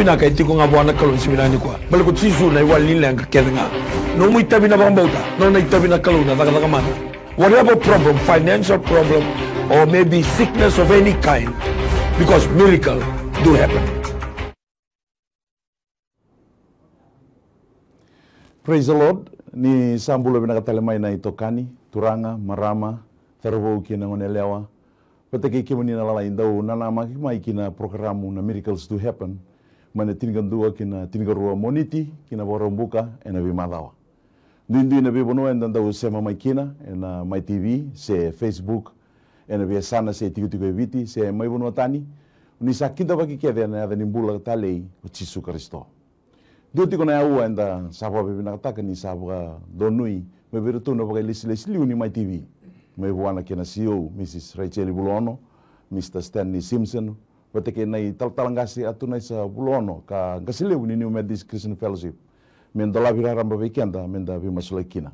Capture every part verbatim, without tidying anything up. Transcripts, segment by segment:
Vinaka e tiko ga vua na Kalou ni siga vinaka nikua. Baleta ko Jisu na iwali ni leqa kece ga. Nomu itavi na vakabauta, nona itavi na Kalou na cakacaka mana. Whatever problem, financial problem, or maybe sickness of any kind, because miracle do happen. Praise the Lord. Ni sa bula vinaka tale mai na itokani, turaga, marama, cauravou kei na goneyalewa. Vata kei kemuni na lalai dau nanamaki mai ki na porokaramu na Miracles Do Happen. Mai na tinikadua ki na tinikarua Moniti, ki na Vakaraubuka, ena veimacawa. Duidui na veivanua eda dau sema mai kina, ena Mai T V, se Facebook, ena veiyasana se tikotiko e Viti, se mai vanua tani, ni sa kidavaki kece ena yaca ni bula talei o Jisu Karisito. Dua tiko na aua eda sa vakavinavinakataka ni sa vakadonui mai vei iratou na vakailesilesi liu ni Mai T V. Mai vua na kena C E O, Mrs Rachel Vulaono, Mr Stanley Simpson, vata kei na italatala qase Atunaisa Vulaono ka qase levu ni New Methodist Christian Fellowship. Me dolavi raraba vei keda, meda veimasulaki kina.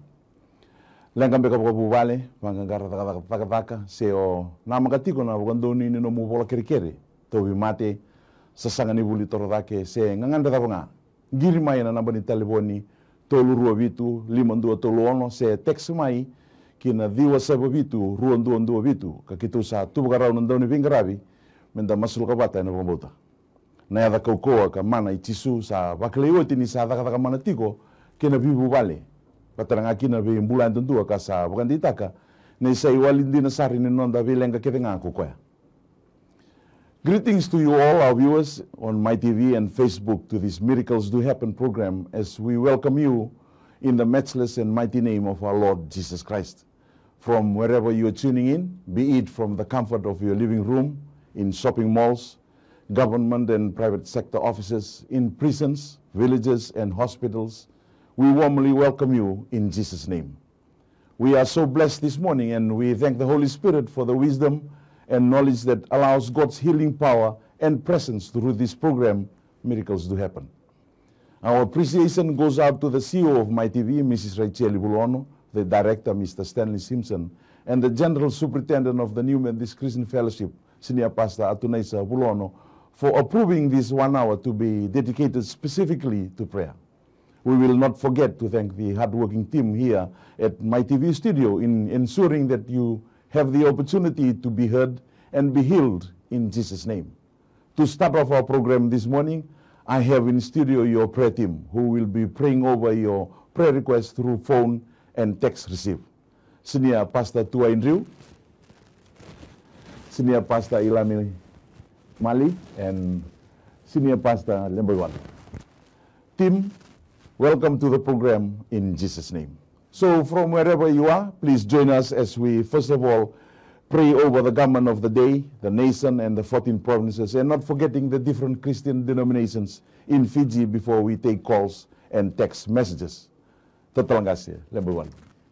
Leqa beka vakavuvale, vaqaqara cakacaka, cakacaka, se o namaka tiko na vakadonui ni nomu vola kerekere, tauvimate, sasaga ni vuli torocake, se gagadre cava ga. Qiri mai ena naba ni talevoni, tolu rua vitu, lima dua tolu ono, se text mai ki na ciwa saiva vitu, rua dua dua vitu, ka keitou sa tu vakarau na dauniveiqaravi, meda masulaka vata ena vakabauta. Na yaca kaukauwa ka mana i Jisu sa vakilai oti ni sa cakacaka mana tiko kei na veivuvale. Vata ga kina veibula yadudua ka sa vakadeitaka ni sa iwali dina sara ni noda veileqa kece ga ko koya. Greetings to you all our viewers on Mai T V and Facebook to this Miracles Do Happen program as we welcome you in the matchless and mighty name of our Lord Jesus Christ. From wherever you are tuning in, be it from the comfort of your living room, in shopping malls, government and private sector offices, in prisons, villages and hospitals, we warmly welcome you in Jesus' name. We are so blessed this morning and we thank the Holy Spirit for the wisdom and knowledge that allows God's healing power and presence through this program, Miracles Do Happen. Our appreciation goes out to the C E O of Mai T V, Mrs Rachel Vulaono, the director, Mr Stanley Simpson, and the General Superintendent of the New Methodist Christian Fellowship, Senior Pastor Atunaisa Vulaono, for approving this one hour to be dedicated specifically to prayer. We will not forget to thank the hardworking team here at Mai T V studio in ensuring that you have the opportunity to be heard and be healed in Jesus' name. To start off our program this morning, I have in studio your prayer team who will be praying over your prayer requests through phone and text receive. Senior Pastor Tuai Driu, Senior Pastor Ilami Mali, and Senior Pastor Lembaiwan. Team, welcome to the program in Jesus' name. So from wherever you are, please join us as we first of all pray over the government of the day, the nation and the fourteen provinces, and not forgetting the different Christian denominations in Fiji before we take calls and text messages. Tatalaqase, Lembaiwan.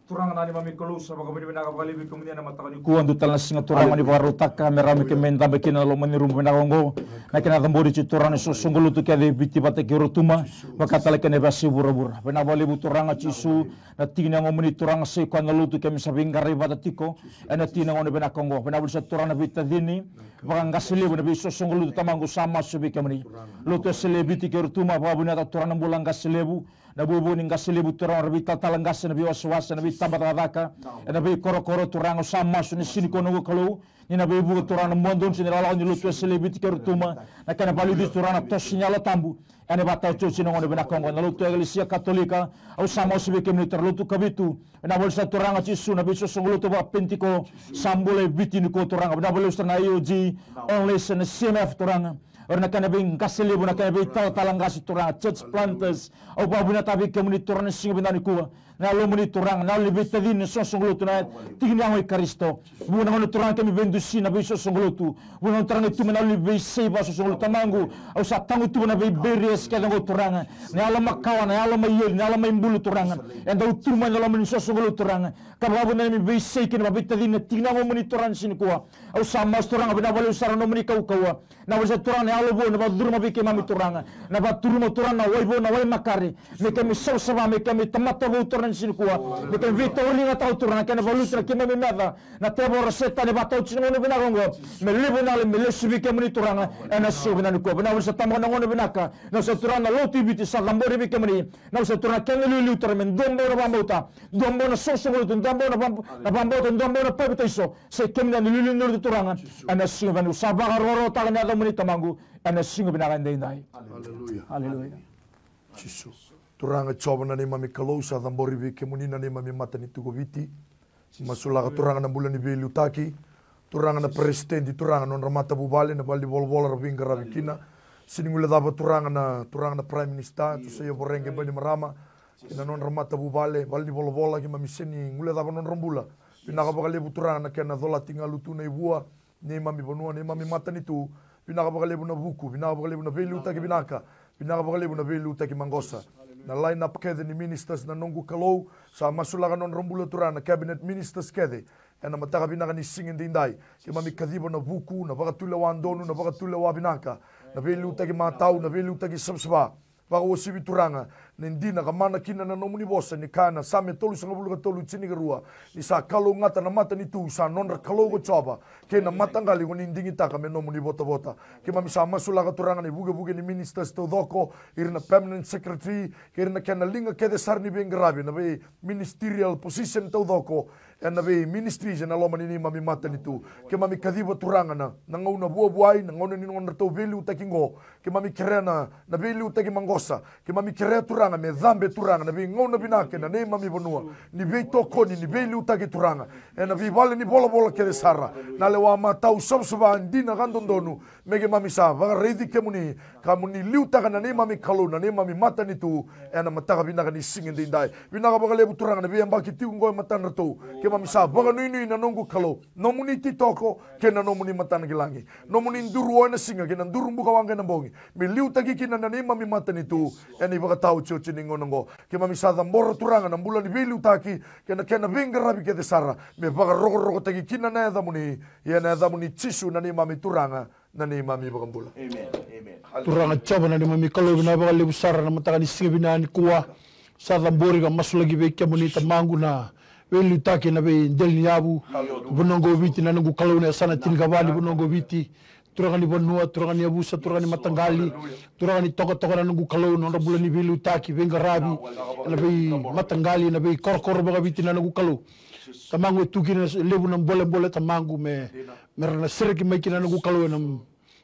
Turaga na neimami Kalou, sa vakavinavinaka vakalevu vei kemuni ena mataka nikua, dua tale na siga Turaga ni vakarautaka me rawa me keimami dabe kina na loma ni rumu vinaka oqo. Na kena cabori tiko Turaga na isoqosoqo lotu kece e Viti vata kei Rotuma, vaka tale kei na veiyasai vuravura. Vinaka vakalevu Turaga Jisu, na tiki ni yagomuni Turaga sa i koya na lotu keimami sa veiqaravi vata tiko ena tiki ni gauna vinaka oqo. Vinaka vakalevu sa Turaga na veitacini vakaqase levu, na veisoqosoqo lotu Tamaqu, sa masu vei kemuni. Lotu Wesele e Viti kei Rotuma, vakavinavinaka Turaga na bula qase levu, na vuavuai ni qase levu Turaga, ra veitalatala qase, na veiwasewase, na veitabacakacaka, ena veikorokoro Turaga, au sa masu ena siga nikua noqu Kalou, ni na veivuke Turaga na buadodonu se na ilakolako ni Lotu Wesele e Viti kei Rotuma, na kena valuti Turaga na toso ni Yalo Tabu, ena ivakataotioti ni gauna vinaka oqo, na lotu Ekalesia Katolika, au sa masu vei kemuni Turaga, Lotu Kavitu, vinaka vakalevu sa Turaga Jisu, na veisoqosoqo lotu vakaPenitiko, sa bula e Viti nikua Turaga, vinaka vakalevu sa na I O G, All Nation, na C N F Turaga, o ira na kena veiqase levu, na kena veitalatala qase Turaga, church planters. Au vakavinavinaka vei kemuni Turaga na siga vinaka nikua. Na Yalomuni Turaga, na yalo ni veitacini, na soqosoqo lotu, na tiki ni yago i Karisito. Vuqa na gauna Turaga keimami veidusi na veisoqosoqo lotu. Vuqa na gauna Turaga e tu mai na yalo ni veisei vakasoqosoqo lotu Tamaqu. Au sa tagutuva na veibarriers kece oqo Turaga. Na yalo makawa, na yalo mai eli, na yalo mai bulu Turaga. E dau tu mai na loma ni soqosoqo lotu Turaga. Ka vakavuna na neimami veisei kei na vakaveitacini na tiki ni yagomuni Turaga na siga nikua. Au sa masu Turaga, vinaka vakalevu sara na nomuni kaukauwa. Vinaka vakalevu Turaga na yalo vou na vakacuruma vei keimami Turaga. Na vakaturuma Turaga na wai vou, na wai makare. Me keimami savasava, me keimami tamata vou Turaga ni siga nikua. Me keimami veitauriligataka Turaga na kena valuta na keimami meca. Na tevoro Setani vakatau tiko na gauna vinaka oqo. Me levu na yalo, me lesu vei kemuni Turaga. Ena siga vinaka nikua. Vinaka vakalevu Tama na gauna vinaka. Na sa Turaga na lotu i Viti sa cabori vei kemuni. Na sa Turaga kena liuliu Turaga me dua bau na vakabauta. Dua bau na soqosoqo lotu, dua bau na vab-, na vakabauta, dua bau na papitaiso. Sa i kemuni na liuliu ni lotu Turaga. Ena siga vinaka nikua. Sa vakarokorokotaka na yacamuni Tamaqu. Ena siga vinaka edaidai. Aleluya. Aleluya. Jisu. Turaga Jiova na neimami Kalou, sa cabori vei kemuni na neimami matanitu ko Viti. Masulaka Turaga na bula ni veiliutaki. Turaga na peresitedi, Turaga na nodra matavuvale, na valenivolavola ra veiqaravi kina. Sega ni guilecava Turaga na, Turaga na Prime Minister, Josaia Voreqe Bainimarama, kei na nodra matavuvale, valenivolavola, keimami sega ni guilecava nodra bula. Vinaka vakalevu Turaga na kena colati galu tu na ivua, neimami vanua, neimami matanitu. Vinaka vakalevu na vuku, vinaka vakalevu na veiliutaki vinaka, vinaka vakalevu na veiliutaki maqosa. Na line up kece ni ministers na noqu Kalou, sa masulaka nodra bula Turaga na cabinet ministers kece. Ena mataka vinaka ni siga edaidai, keimami kaciva na vuku, na vakatulewa donu, na vakatulewa vinaka, na veiliutaki matau, na veiliutaki savasava. Vakauasivi Turaga, ni dina ka mana kina na nomuni vosa, ni kaya na Same tolusagavulu ka tolu, tinikarua, ni sa kalougata na matanitu, sa nodra Kalou ko Jiova, kei na mataqali ko ni digitaka me nomuni votavota. Keimami sa masulaka Turaga na ivukevuke ni ministers taucoko, ira na permanent secretary, kei ira na kena liga kece sara ni veiqaravi, na vei ministerial position taucoko, ena vei ministries ena loma ni neimami matanitu. Keimami kaciva Turaga na, na gauna vuavuai, na gauna ni nodratou veiliutaki qo. Keimami kerea na, na veiliutaki maqosa. Keimami kerea Turaga me cabe Turaga na veigauna vinaka ena neimami vanua. Ni veitokoni, ni veiliutaki Turaga. Ena veivale ni volavola kece sara. Na lewa matau savasava dina ka dodonu. Me keimami sa vakaraici kemuni, ka moni liutaka na neimami Kalou, na neimami matanitu, ena mataka vinaka ni siga edaidai. Vinaka vakalevu Turaga na veiyabaki tiko oqo e matadratou. Keimami sa vakanuinui na noqu Kalou. Nomuni titoko, kei na nomuni matanakilagi. Nomuni duru o ena siga, kei na duru bukawaqa ena bogi. Me liutaki kina na neimami matanitu, ena ivakataotioti ni gauna oqo. Keimami sa cabora Turaga na bula ni veiliutaki, kei na kena veiqaravi kece sara. Me vakarokorokotaki kina na yacamuni, ia na yacamuni Jisu na neimami Turaga. Na neimami vakabula. Amen. Amen. Turaga Jiova na neimami Kalou, vinaka vakalevu sara na mataka ni siga vinaka nikua. Sa cabori ka masulaki vei kemuni Tamaqu na veiliutaki ena veidela ni yavu. Hallelujah. Vanua oqo Viti na noqu Kalou na yasana tinikava ni vanua oqo Viti. Turaga ni vanua, turaga ni yavusa, turaga ni mataqali. Hallelujah. Turaga ni tokatoka na noqu Kalou, nodra bula ni veiliutaki, veiqaravi. Ena veimataqali, ena veikorokoro vakaviti na noqu Kalou. Tamaqu e tu kina levu na bolebole Tamaqu me, me ra na sereki mai kina na noqu Kalou ena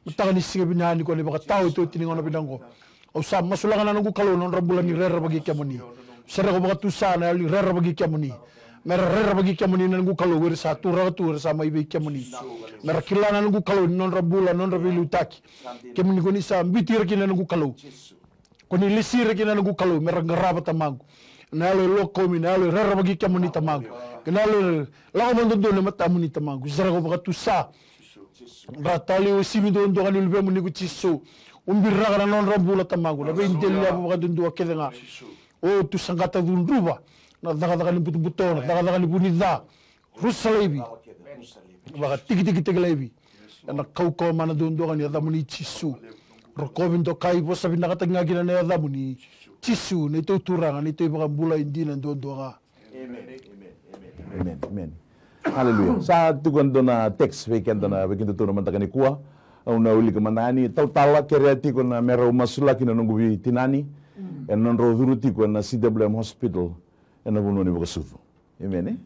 mataka ni siga vinaka nikua ni vakataotioti ni gauna vinaka oqo. Au sa masulaka na noqu Kalou na nodra bula ni rerevaki kemuni. Sa reko vakatusa na yalo ni rerevaki kemuni. Me ra rerevaki kemuni na noqu Kalou, era sa turaga tu, era sa mai vei kemuni. Me ra kila na noqu Kalou ni nodra bula, nodra veiliutaki. Kemuni ko ni sa biuti ira kina na noqu Kalou. Ko ni lesi ira kina na noqu Kalou, me ra qarava Tamaqu. Na yalo e lokomi, na yalo e rerevaki kemuni Tamaqu. Kei na yalo e lako vakadodonu e matamuni Tamaqu. Sa reko vakatusa. Ra tali o simi duadua ga ni luvemuni ko Jisu. Ubiraka na nodra bula Tamaqu. Na veidela ni yavu vakadudua kece ga. O tu saqata cudruva. Na cakacaka ni butobuto, na cakacaka ni vu ni ca. Rusa laivi. Vakatikitikitaki laivi. Ena kaukauwa mana duadua ga ni yacamuni Jisu. Rokovi dokai vosa vinakataki ga kina na yacamuni. Jisu, neitou Turaga, neitou iVakabula e dina duadua ga. Amen. Amen. Amen. Amen. Hallelujah. Sa tiko e dua na text vei keda na, vei kedatou na mataka nikua. Au na wilika mada yani, tautala, kerea tiko na me rau masulaki na noqu veitinani. Ena nodrau curu tiko ena C W M Hospital ena vanua ni vakasucu. Amen, e?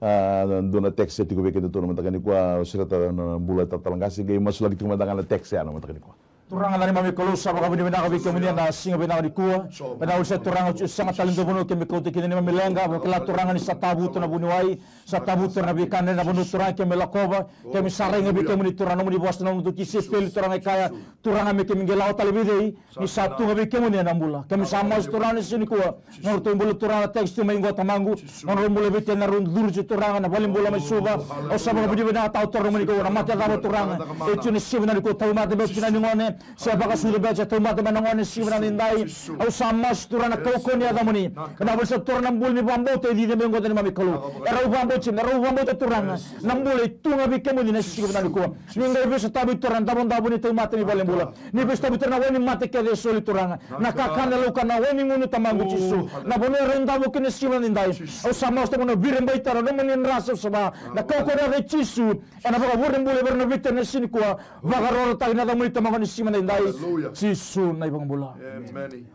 A, dua na text e tiko vei kedatou na mataka nikua, au sureta na bula talatala qase, qai masulaki tiko mada ga na text ya na mataka nikua. Turaga na neimami Kalou, sa vakavinavinaka vei kemuni ena siga vinaka nikua. Vinaka vakalevu Turaga, au sega tale dua vanua keimami kauta kina neimami leqa, vakila Turaga ni sa tavuta na vuniwai, sa tavuta na veika ena vanua Turaga keimami lakova, keimami sa raica vei kemuni Turaga, nomuni vosa, nomuni Isipeli Turaga e kaya, Turaga me keimami qai lako tale vei cei, ni sa tu ga vei kemuni na bula. Keimami sa masu Turaga ni siga nikua. Nodratou bula Turaga na text tu mai qo Tamaqu. Nodratou bula vei keda na rau curu tu Turaga na valenibula mai Suva. Au sa vakavinavinakataka Turaga nomuni Kalou na mate cava Turaga. E tu na siga vinaka nikua tauvimate beka tu na ni gone. Se vakasucu beka se tauvimate mai na gone ena siga vinaka nidai. Au sa masu Turaga na kaukauwa ni yacamuni. Ena vuli sa Turaga na bula ni vakabauta e cici mai qo na neimami Kalou. Erau vakabauti, erau vakabauta Turaga. Na bula e tu ga vei kemuni ena siga vinaka nikua. Ni qai veisotavi Turaga na davodavo ni tauvimate ni valenibula. Ni veisotavi Turaga na wai ni mate kece e soli Turaga. Na kakana e lauka na wai ni gunu Tamaqu Jisu. Na vanua erau davo kina ena siga vinaka nidai. Au sa masu Turaga na veirebai tara na nomuni dra savasava. Na kaukauwa ni yaca i Jisu. Ena vakavure bula vei ira na veitena ena siga nikua. Vakarorotaki na yacamuni Tamaqu ena siga nidai. Jisu na iVakabula.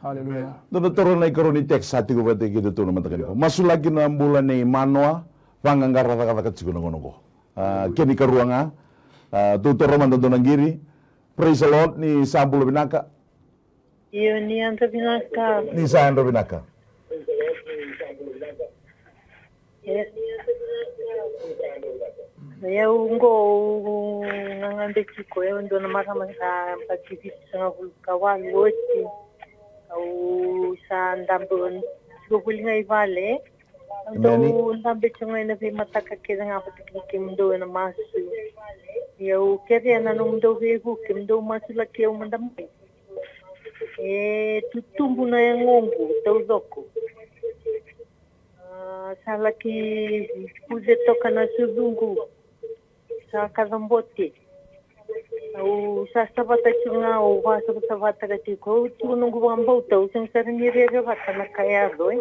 Haleluya. Dou na toro na ikarua ni text sa tiko vata kei keitou ena mataka nikua. Masulaki na bula nei Manoa, vaqaqara cakacaka tiko na gauna oqo. A, kena ikarua ga. A, tou toro mada dou na qiri. Praise the Lord, ni sa bula vinaka. Io, ni yadra vinaka. Ni sa yadra vinaka. E, e, au qo, au gagabe tiko, e, au dua na marama sa bati vitusagavulu ka walu oti. Au sa dabe tiko voli ga i vale. Au dau dabe tiko ga ena veimataka kece ga vata kei kemudou ena masu. Ia au kerea na nomudou veivuke, kemudou masulaki au mada mai. E tutubu na yagoqu taucoko. A, sa laki kuce toka na sucuqu. Sa kacabote. Au sa savata tiko ga, au vakasavasavataka tiko. Au tiko noqu vakabauta, au sega sara ni rerevaka na ka e yaco, e.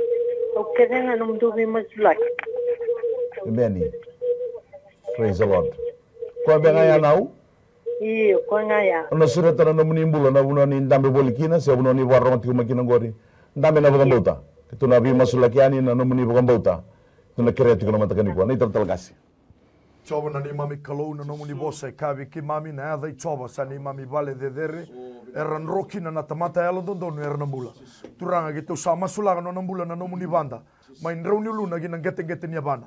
Au kerea ga nomudou veimasulaki. Emeni. Praise the Lord. Koya beka ga ya nau? Io, koya ga ya. O na sureta na nomuni bula na vanua ni dabe voli kina, se vanua ni vakarorogo tiko mai kina oqori. Dabe na vakabauta. Keitou na veimasulaki yani na nomuni vakabauta. Keitou na kerea tiko na mataka nikua. Na italatala qase. Jiova na neimami Kalou, na nomuni vosa e kaya vei keimami, na yaca i Jiova sa neimami vale cecere. Era dro kina na tamata yalododonu era na bula. Turaga, keitou sa masulaka nona bula na nomuni vada. Mai drau ni uluna ki na qeteqete ni yavana.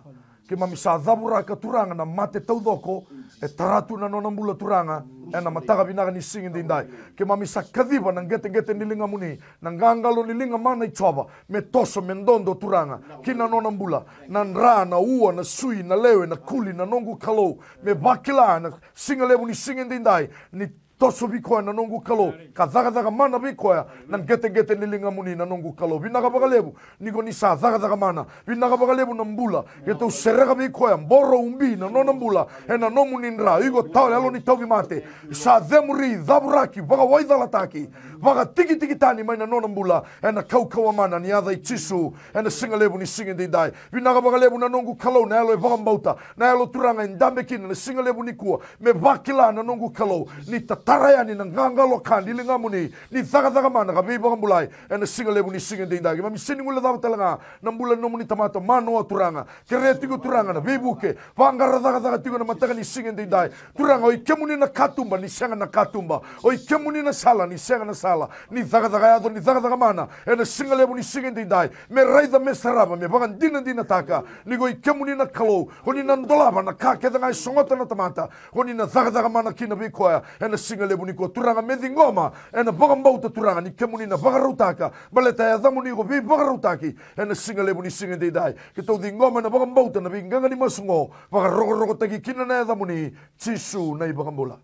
Keimami sa cavuraka Turaga na mate taucoko e tara tu na nona bula Turaga ena mataka vinaka ni siga edaidai. Keimami sa kaciva na qeteqete ni ligamuni, na qaqalo ni liga mana i Jiova, me toso, me dodo Turaga ki na nona bula. Na dra, na ua, na sui, na lewe, na kuli, na noqu Kalou, me vakila na siga levu ni siga edaidai ni toso vei koya na noqu Kalou, ka cakacaka mana vei koya na qeteqete ni ligamuni na noqu Kalou. Vinaka vakalevu ni ko ni sa cakacaka mana. Vinaka vakalevu na bula keitou sereka vei koya, boro ubi na nona bula ena nomuni dra. Iko tau yalo ni tauvimate, sa cemuri, cavuraki, vakawaicalataki, vakatikitiki tani mai na nona bula ena kaukauwa mana ni yaca i Jisu ena siga levu ni siga edaidai. Vinaka vakalevu na noqu Kalou na yalo e vakabauta, na yalo Turaga e dabe kina na siga levu nikua, me vakila na noqu Kalou ni tatara yani na qaqalo ka ni ligamuni, ni cakacaka mana ka veivakabulai ena siga levu ni siga edaidai. Keimami sega ni guilecava tale ga na bula ni nomuni tamata Manoa Turaga. Kerea tiko Turaga na veivuke, vaqara cakacaka tiko na mataka ni siga edaidai. Turaga, o i kemuni na katuba ni sega na katuba, o i kemuni na sala ni sega na sala, ni cakacaka yaco, ni cakacaka mana ena siga levu ni siga edaidai. Me raica, me sarava, me vakadinadinataka ni ko i kemuni na Kalou. Ko ni na dolava na ka kece ga e sogota na tamata. Ko ni na cakacaka mana kina vei koya ena siga levu nikua Turaga, me ciqoma ena vakabauta Turaga ni kemuni na vakarautaka, baleta e yacamuni ko veivakarautaki ena siga levu ni siga edaidai. Keitou ciqoma ena vakabauta na veiqaqa ni masu oqo, vakarokorokotaki kina na yacamuni, Jisu na iVakabula.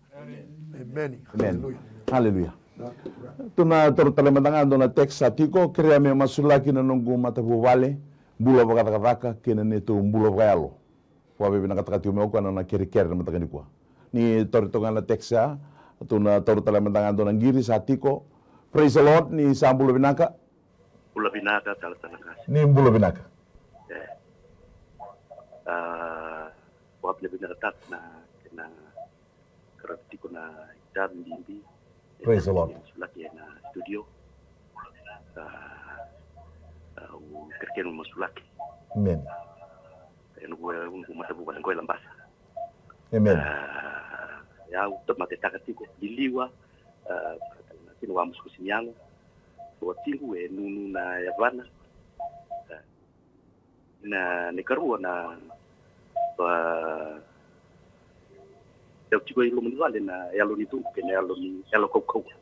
Emeni. Emeni. Haleluya. Haleluya. Tou na toro tale mada ga dua na text sa tiko, kerea me masulaki na noqu matavuvale, bula vakacakacaka kei na neitou bula vakayalo. Vakavinavinakataka tiko mai o koya na nona kerekere na mataka nikua. Ni tauri toka ga na text ya, tou na taura tale mada ga dua na qiri sa tiko. Praise the Lord, ni sa bula vinaka. Bula vinaka, talatala qase. Ni bula vinaka. E. A, vakavinavinakataka na, na karavi tiko na itavi bibi. Praise the Lord. Masulaki ena studio. A, au kerekere me masulaki. Amen. Ena noqu, ena noqu matavuvale qo e Labasa. Amen. A, au tamatetaka tiko, liliwa, a, kina wa musukusi ni yago. Watiqu e nunu na yavana. A, na, na ikarua na, a, au tiko e loma ni vale na yalo ni cuqu kei na yalo ni, yalo kaukauwa.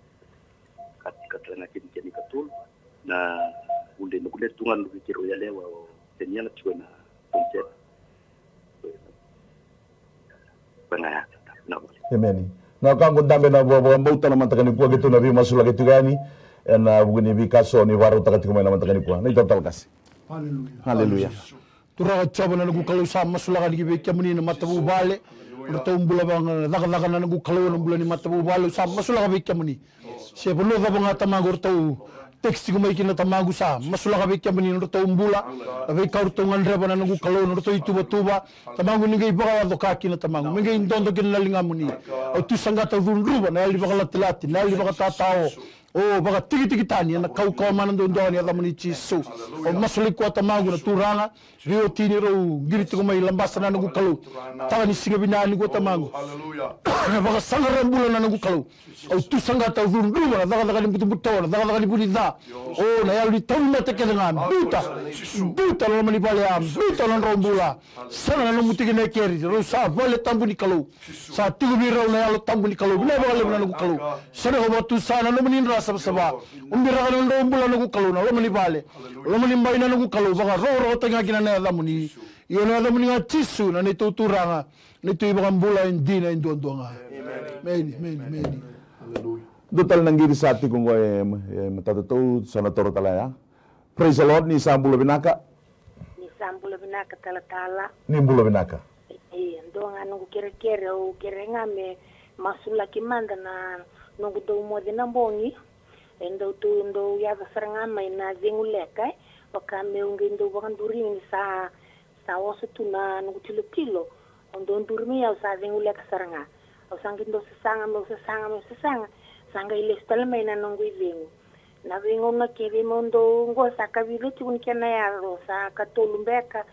Ka, ka tale ga kina, kina ikatolu na vuli, na vuli tu ga na vuli keirau yalewa o Peniela tiko ena Peniela. Koya ga ya, na vuli. Emeni. Na wekaqu, dabe na vakabauta na mataka nikua, keitou na veimasulaki tiko yani ena vuku ni veika eso ni vakarautaka tiko mai na mataka nikua. Na italatala qase. Haleluya. Haleluya. Turaga Jiova na noqu Kalou, sa masulaka yani vei kemuni na matavuvale. Ratou bula vakacakacaka na noqu Kalou, na bula ni matavuvale, au sa masulaka vei kemuni. Se vanua cava ga Tamaqu ratou text tiko mai kina Tamaqu, sa masulaka vei kemuni na nodratou bula, na veika ratou gadreva na noqu Kalou, na nodratou ituvatuva. Tamaqu, ni qai vakayaco ka kina Tamaqu, me qai dodo kina na ligamuni. Au tu saqata, au cudruva na yalo ni vakalatilati, na yalo ni vakatatao. O vakatikitiki tani ena kaukauwa mana duadua ni yacamuni Jisu. Au masulaki koya Tamaqu na turaga, veiwatini rau qiri tiko mai Labasa na noqu Kalou. Mataka ni siga vinaka nikua Tamaqu, na vakasaqara bula na noqu Kalou. Au tu saqata, au cudruva na cakacaka ni butobuto, na cakacaka ni vu ni ca. O na yalo ni tauvimate kece ga, biuta, biuta na loma ni vale ya, biuta na nodrau bula. Sega na nomu tikina e keri, rau sa vale tabu ni Kalou. Sa tiko vei rau na Yalo Tabu ni Kalou. Vinaka vakalevu na noqu Kalou. Sa na vakatusa na nomuni dra savasava. Ubiraka na nodrau bula noqu Kalou, na loma ni vale, loma ni bai na noqu Kalou. Vakarokorokotaki ga kina na yacamuni. Io, na yacamuni ga Jisu na neitou Turaga, neitou iVakabula e dina e duadua ga. Emeni, emeni, emeni. Dua tale na qiri sa tiko oqo e, e matatatou, sa na toro tale ya. Praise the Lord, ni sa bula vinaka. Ni sa bula vinaka talatala. Ni bula vinaka. E, e, dua ga noqu kerekere, au kere ga me masulaki mada na noqu dau moce na bogi. E dau tu, dau yaco sara ga mai na cegu leka, e. Vaka meu qai dau vakaduri ni sa, sa oso tu na noqu tilotilo. Au dau duri mai au sa cegu leka sara ga. Au sa qai dau sasaga, meu sasaga, meu sasaga. Sa qai lesu tale mai na noqu icegu. Na veigauna kece meu dau, oqo sa ka vica tiko ni kena yaco, sa ka tolu beka,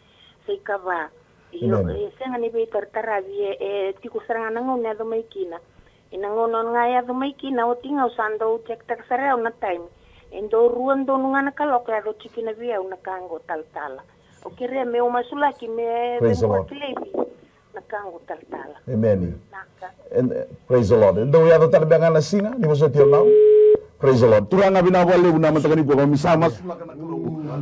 sa i ka va. Io, emeni. E sega ni veitarataravi, e, e tiko sara ga na gauna e yaco mai kina. Ena gauna ga e yaco mai kina, oti ga au sa dau check-taka sara au na time. E dau rua donu ga na kaloko e yaco tiko kina vei au na ka oqo talatala. Au kerea meu masulaki me, praise the Lord, cegu laivi. Na ka oqo talatala. Emeni. Naka. And, eh, praise the Lord. E dau yaco tale beka ga na siga ni vosoti au na. Praise the Lord. Turaga, vinaka vakalevu na mataka nikua, keimami sa masulaka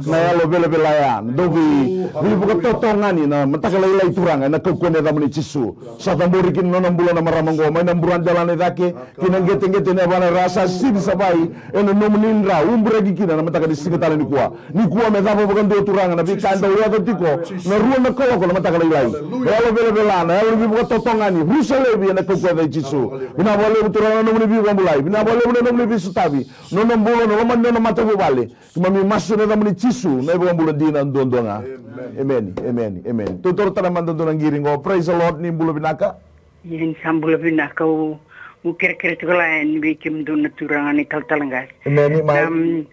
na Yalo velavela ya. Dau vei, veivakatotogani na mataka lailai Turaga, ena kaukauwa ni yacamuni Jisu. Sa cabori kina na nona bula na marama oqo, mai na buradelana i cake, kei na qeteqete ni yavana, ra sa sini savai ena nomuni dra, uburaki kina na mataka ni siga tale nikua. Nikua me cava vakadua Turaga na veika e dau yaco tiko na rua na kaloko na mataka lailai. Na yalo velavela, na yalo ni veivakatotogani, rusa laivi ena kaukauwa ni yaca i Jisu. Vinaka vakalevu Turaga na nomuni veivakabulai, vinaka vakalevu na nomuni veisotavi, nona bula, na loma ni nona matavuvale. Keimami masu ena yacamuni Jisu, na iVakabula dina duadua ga. Emeni, emeni, emeni. Tou toro tale mada dua na qiri oqo. Praise the Lord, ni bula vinaka. Ia, ni sa bula vinaka, au, au kerekere tiko la yani vei kemudou na turaga ni talatala qase. Emeni, mai. Am,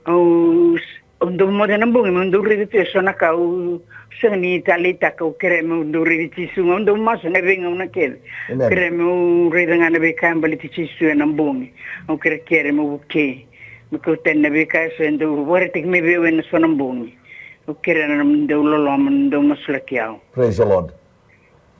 au s-, au dau moce na bogi, meu dau raica tu eso na ka, au sega ni taleitaka, au kerea meu dau raici Jisu ga, au dau masu ena veigauna kece. Emeni. Kerea meu raica ga na veika e baleti Jisu ena bogi. Au kerekere meu vukei. Me kau tani na veika eso e dau vakaraitaki mai vei au ena so na bogi. Au kerea na nomudou loloma, nomudou masulaki au. Praise the Lord.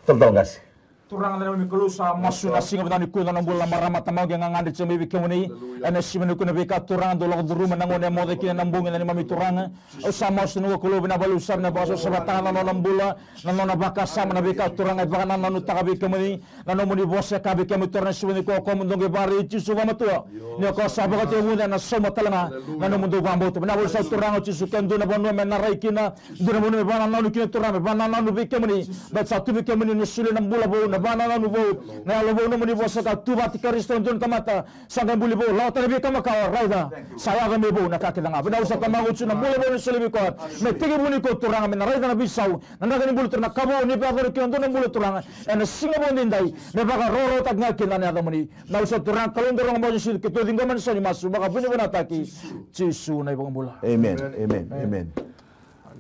Talatala qase. Turaga na neimami Kalou, sa masu na siga vinaka nikua na bula na marama, tamaqu, e gagadre tiko mai vei kemuni. Ena siga nikua na veika Turaga dau lako curuma na gauna e moce kina na bogi na neimami Turaga. Au sa masu na noqu Kalou, vinaka vakalevu sara na vakasavasavataka na nona bula, na nona vakasama, na veika Turaga e vakanananutaka vei kemuni. Na nomuni vosa e kaya vei kemuni Turaga na siga nikua, o koya mo dou qai vakaraici Jisu vakamatua. Ni o koya sa vakatekivu ena sauma tale ga na nomudou vakabauta. Vinaka vakalevu sara Turaga o Jisu, ke dua na vanua me na rai kina, dua na vanua me vakanananu kina Turaga, me vakanananu vei kemuni. Baleta sa tu vei kemuni na solia na bula vou, na vakanananu vou, na yalo vou, nomuni vosa ka tu vata kei Karisito, dua na tamata sa qai buli vou, lako tale vei kemuni ka raica. Sa yaco me vou na ka kece ga. Vinaka vakalevu sara Tamaqu o Jisu na bula vou ni solia vei koya. Me tekivu nikua Turaga, me na raica na veisau, na draki ni bula Turaga, na ka vou ni vakayacora kina dua na bula Turaga. Ena siga vou edaidai, me vakarokorokotaki ga kina na yacamuni. Na usa Turaga Kalou, daru rogo bau ni sili, keitou ciqoma na sau ni masu vakavinavinakataki. Jisu na iVakabula. Amen, amen, amen.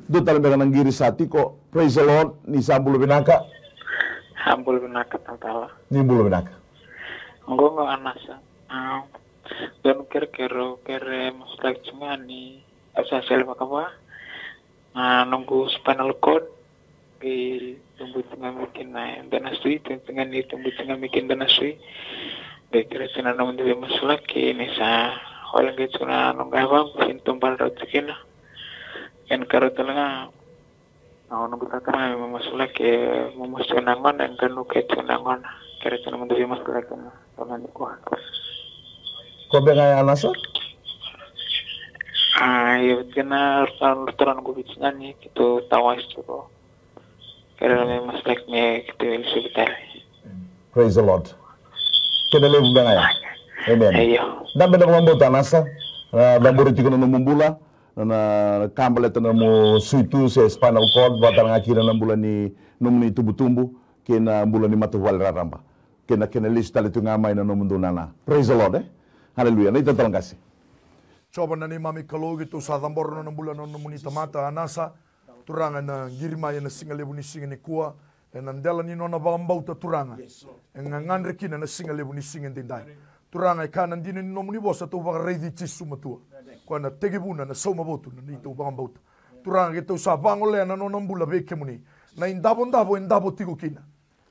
Dua tale beka na qiri sa tiko. Praise the Lord, ni sa bula vinaka. Sa bula vinaka talatala. Ni bula vinaka. Oqo ga Anasa. A, dua na kerekere, kere masulaki tu ga ni au sa sele vakava. A, noqu spinal cord qai tubu tiko ga mai kina e dua na sui, tubu tiko ga ni tubu tiko ga mai kina e dua na sui. Qai kerea tiko na nomudou veimasulaki ni sa wale qai tiko na noqu yavavu, sa ni taubale rau tiko kina. Kena ikarua tale ga, au noqu cakacaka me masulaki, e momosi tiko na yagona, e qanuku tiko na yagona. Kerea tu na nomudou veimasulaki ena gauna nikua. Ko beka ya Nasa? A, io, vei kemuni na turaga noqu veitinani, keitou tawasi tiko. Kerea me masulaki me keitou veisiko tale. Praise the Lord. Kena levu beka ya. Amen. Io. Dabe na vakabauta Nasa. Na cabori tiko na nomu bula. Na, na ka baleta na nomu sui tu se spinal cord, vakatalega kina na bula ni nomuni tubutubu kei na bula ni matavuvale raraba. Kei na kena lesu tale tu ga mai na nomudou nana. Praise the Lord, e? Hallelujah. Na italatala qase. Jiova na neimami Kalou, keitou sa cabora na nona bula na nomuni tamata Nasa. Turaga, ena qiri mai ena siga levu ni siga nikua, ena dela ni nona vakabauta Turaga. E gagadre kina na siga levu ni siga edaidai. Turaga, e kaya na dina ni nomuni vosa, tou vakaraici Jisu matua. Koya na tekivuna, na sauma votu na neitou vakabauta. Turaga, keitou sa vagolea na nona bula vei kemuni. Na idavodavo e davo tiko kina.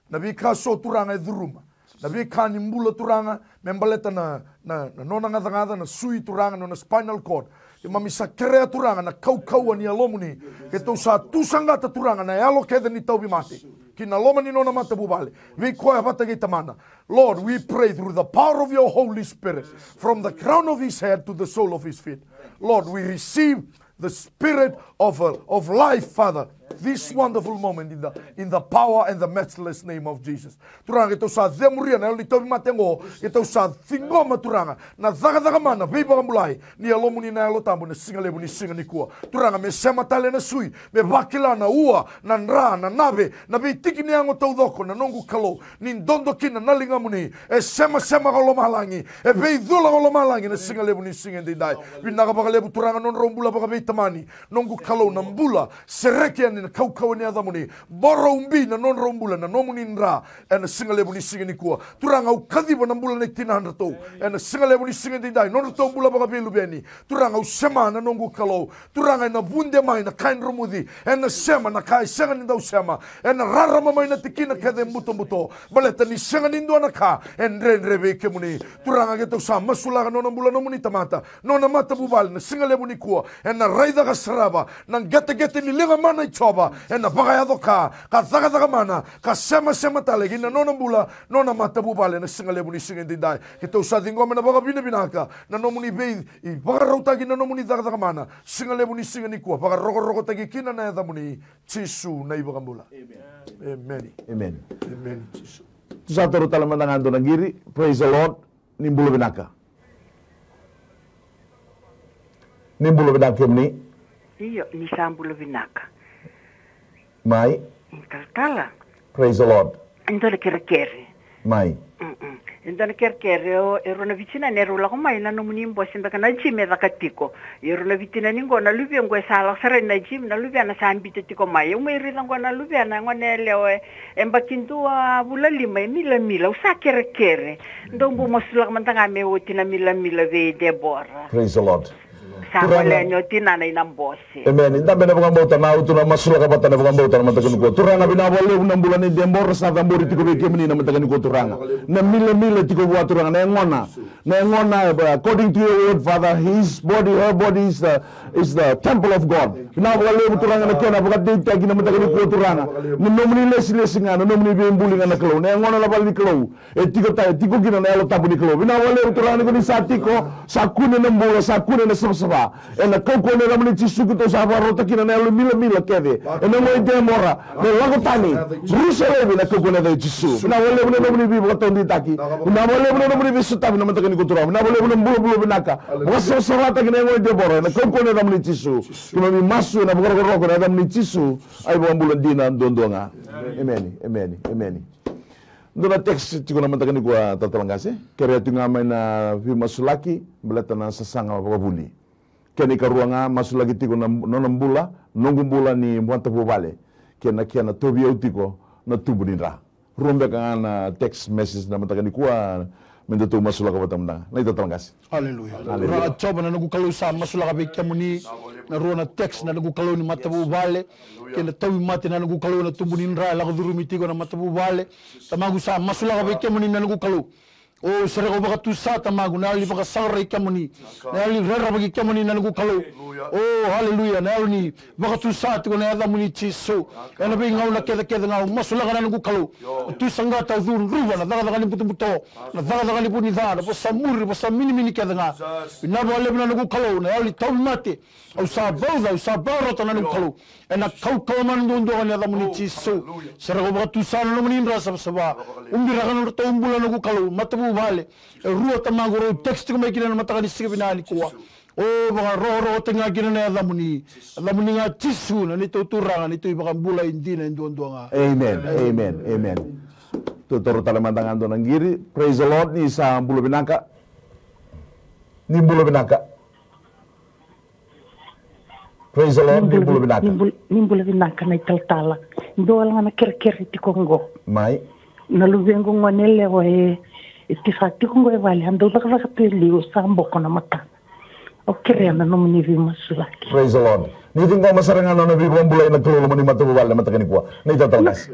Na veika so Turaga e curuma. Na veika ni bula Turaga, me baleta na, na, na nona gacagaca, na sui Turaga, na nona spinal cord. Keimami sa kerea Turaga na kaukauwa ni Yalomuni. Keitou sa tusaqata Turaga na yalo kece ni tauvimate ki na loma ni nona matavuvale, vei koya vata kei tamana. Lord, we pray through the power of your Holy Spirit, from the crown of his head to the sole of his feet. Lord, we receive the spirit of, uh, of life, Father, this wonderful moment in the, in the power and the matchless name of Jesus. Turaga, keitou sa cemuria na yalo ni tauvimate oqo, keitou sa ciqoma Turaga na cakacaka mana veivakabulai ni Yalomuni na Yalo Tabu ena siga levu ni siga nikua. Turaga, me sema tale na sui, me vakila na ua, na dra, na nave, na veitiki ni yago taucoko, na noqu Kalou, ni dodo kina na ligamuni. E semasema ko lomalagi, e veicula ko lomalagi ena siga levu ni siga edaidai. Vinaka vakalevu Turaga na nodrau bula vakaveitamani. Noqu Kalou, na bula sereki yani na kaukauwa ni yacamuni. Boro ubi na nodrau bula na nomuni dra ena siga levu ni siga nikua. Turaga, au kaciva na bula nei tinadratou ena siga levu ni siga edaidai, nodratou bula vakaveiluveni. Turaga, au sema na noqu Kalou. Turaga, ena vude mai na ka e dromuci, ena sema na ka e sega ni dau sema, ena rarama mai na tikina kece e butobuto, baleta ni sega ni dua na ka e dredre vei kemuni. Turaga, keitou sa masulaka na nona bula nomuni tamata, nona matavuvale ena siga levu nikua. Ena raica ka sarava na qeteqete ni liga mana i Jiova, ena vakayaco ka, ka cakacaka mana, ka semasema tale ki na nona bula, nona matavuvale ena siga levu ni siga edaidai. Keitou sa ciqoma na vakavinavinaka, na nomuni vei, i vakarautaki na nomuni cakacaka mana, siga levu ni siga nikua, vakarokorokotaki kina na yacamuni, Jisu na iVakabula. Emeni. Emeni. Emeni, Jisu. Tou sa taura tale mada ga e dua na qiri. Praise the Lord. Ni bula vinaka. Ni bula vinaka kemuni. Io, ni sa bula vinaka. Mai. Talatala. Praise the Lord. E dua na kerekere. Mai. Mm-mm. E dua na kerekere, o, e rua na vitina ni rau lako mai na nomuni bose beka na gym e caka tiko. E rua na vitina ni qo na luvea qo e sa lako sara na gym, na luvena sa bita tiko mai. Au mai raica qo na luvena, gone yalewa e, e baki dua vula lima, e milamila, au sa kerekere. Dou bau masulaka mada ga me oti na milamila vei Debora. Praise the Lord. Sa gole yani o tinana ina bose. Emeni. Dabe na vakabauta, na utu na masulaka vata na vakabauta na mataka nikua. Turaga, vinaka vakalevu na bula nei Debora sa cabori tiko vei kemuni na mataka nikua Turaga. Na milamila tiko vua Turaga, na yagona. Na yagona, uh, according to your word, Father, his body, her body is the, is the temple of God. Vinaka vakalevu Turaga na kena vakadeitaki na mataka nikua Turaga. Na nomuni lesilesi ga, na nomuni veibuli ga na Kalou. Na yagona na vale ni Kalou. E tiko ta, e tiko kina na Yalo Tabu ni Kalou. Vinaka vakalevu Turaga ni ko ni sa tiko, sa kune na bula, sa kune na savasava. Ena kaukauwa ni yacamuni Jisu keitou sa vakarota kina na yalo milamila kece. Ena gone i Debora, me lako tani, rusa laivi ena kaukauwa ni yaca i Jisu. Vinaka vakalevu na nomuni veivakataudeitaki. Vinaka vakalevu na nomuni veisotavi na mataka nikua Turaga. Vinaka vakalevu na bulabula vinaka. Vakasavasavataki na gone i Debora, ena kaukauwa ni yacamuni Jisu. Keimami masu ena vakarokoroko ena yacamuni Jisu. Ai vakabula dina duadua ga. Emeni, emeni, emeni. Dua na text tiko na mataka nikua talatala qase. Kerea tu ga mai na veimasulaki baleta na sasaga vakavuli. Kena ikarua ga masulaki tiko na nona bula, noqu bula ni matavuvale. Kei na kena tauvi au tiko na tubu ni dra. Rua beka ga na text message na mataka nikua me datou masulaka vata mada ga. Na italatala qase. Aleluya. Aleluya. Turaga Jiova na noqu Kalou, sa masulaka vei kemuni na rua na text na noqu Kalou ni matavuvale. Kei na tauvimate na noqu Kalou, na tubu ni dra e lako curumi tiko na matavuvale. Tamaqu, sa masulaka vei kemuni na noqu Kalou. O sereka vakatusa Tamaqu, na yalo ni vakasaqarai kemuni, na yalo ni rerevaki kemuni na noqu Kalou. O, haleluya, na yalo ni vakatusa tiko na yacamuni Jisu. Ena veigauna kecekece ga au masulaka na noqu Kalou. Au tu saqata, au cudruva na cakacaka ni butobuto, na cakacaka ni vunica, na vosa muri, vosa minimini kece ga. Vinaka vakalevu na noqu Kalou, na yalo ni tauvimate. Au sa vauca, au sa vakarota na noqu Kalou. Ena kaukauwa mana duadua ga ni yacamuni Jisu. Sereka, vakatusa na nomuni dra savasava. Ubiraka na nodratou bula noqu Kalou, matavuvale e rua Tamaqu rau text tiko mai kina na mataka ni siga vinaka nikua. O, vakarokorokotaki ga kina na yacamuni. Yacamuni ga Jisu na neitou Turaga, neitou iVakabula e dina e duadua ga. Amen, amen, amen. Tou toro tale mada ga dua na qiri. Praise the Lord, ni sa bula vinaka. Ni bula vinaka. Praise the Lord, ni bula vinaka. Ni bula vinaka na italatala. Dua wale ga na kerekere tiko qo. Mai. Na luvequ gone yalewa e, e tiko, sa tiko qo e vale, a dau cakacaka tu e liu, sa boko na mata. Au kerea na nomuni veimasulaki. Praise the Lord. Ni ciqoma sara ga na nona veivakabulai na Kalou loma ni matavuvale na mataka nikua. Na italatala qase.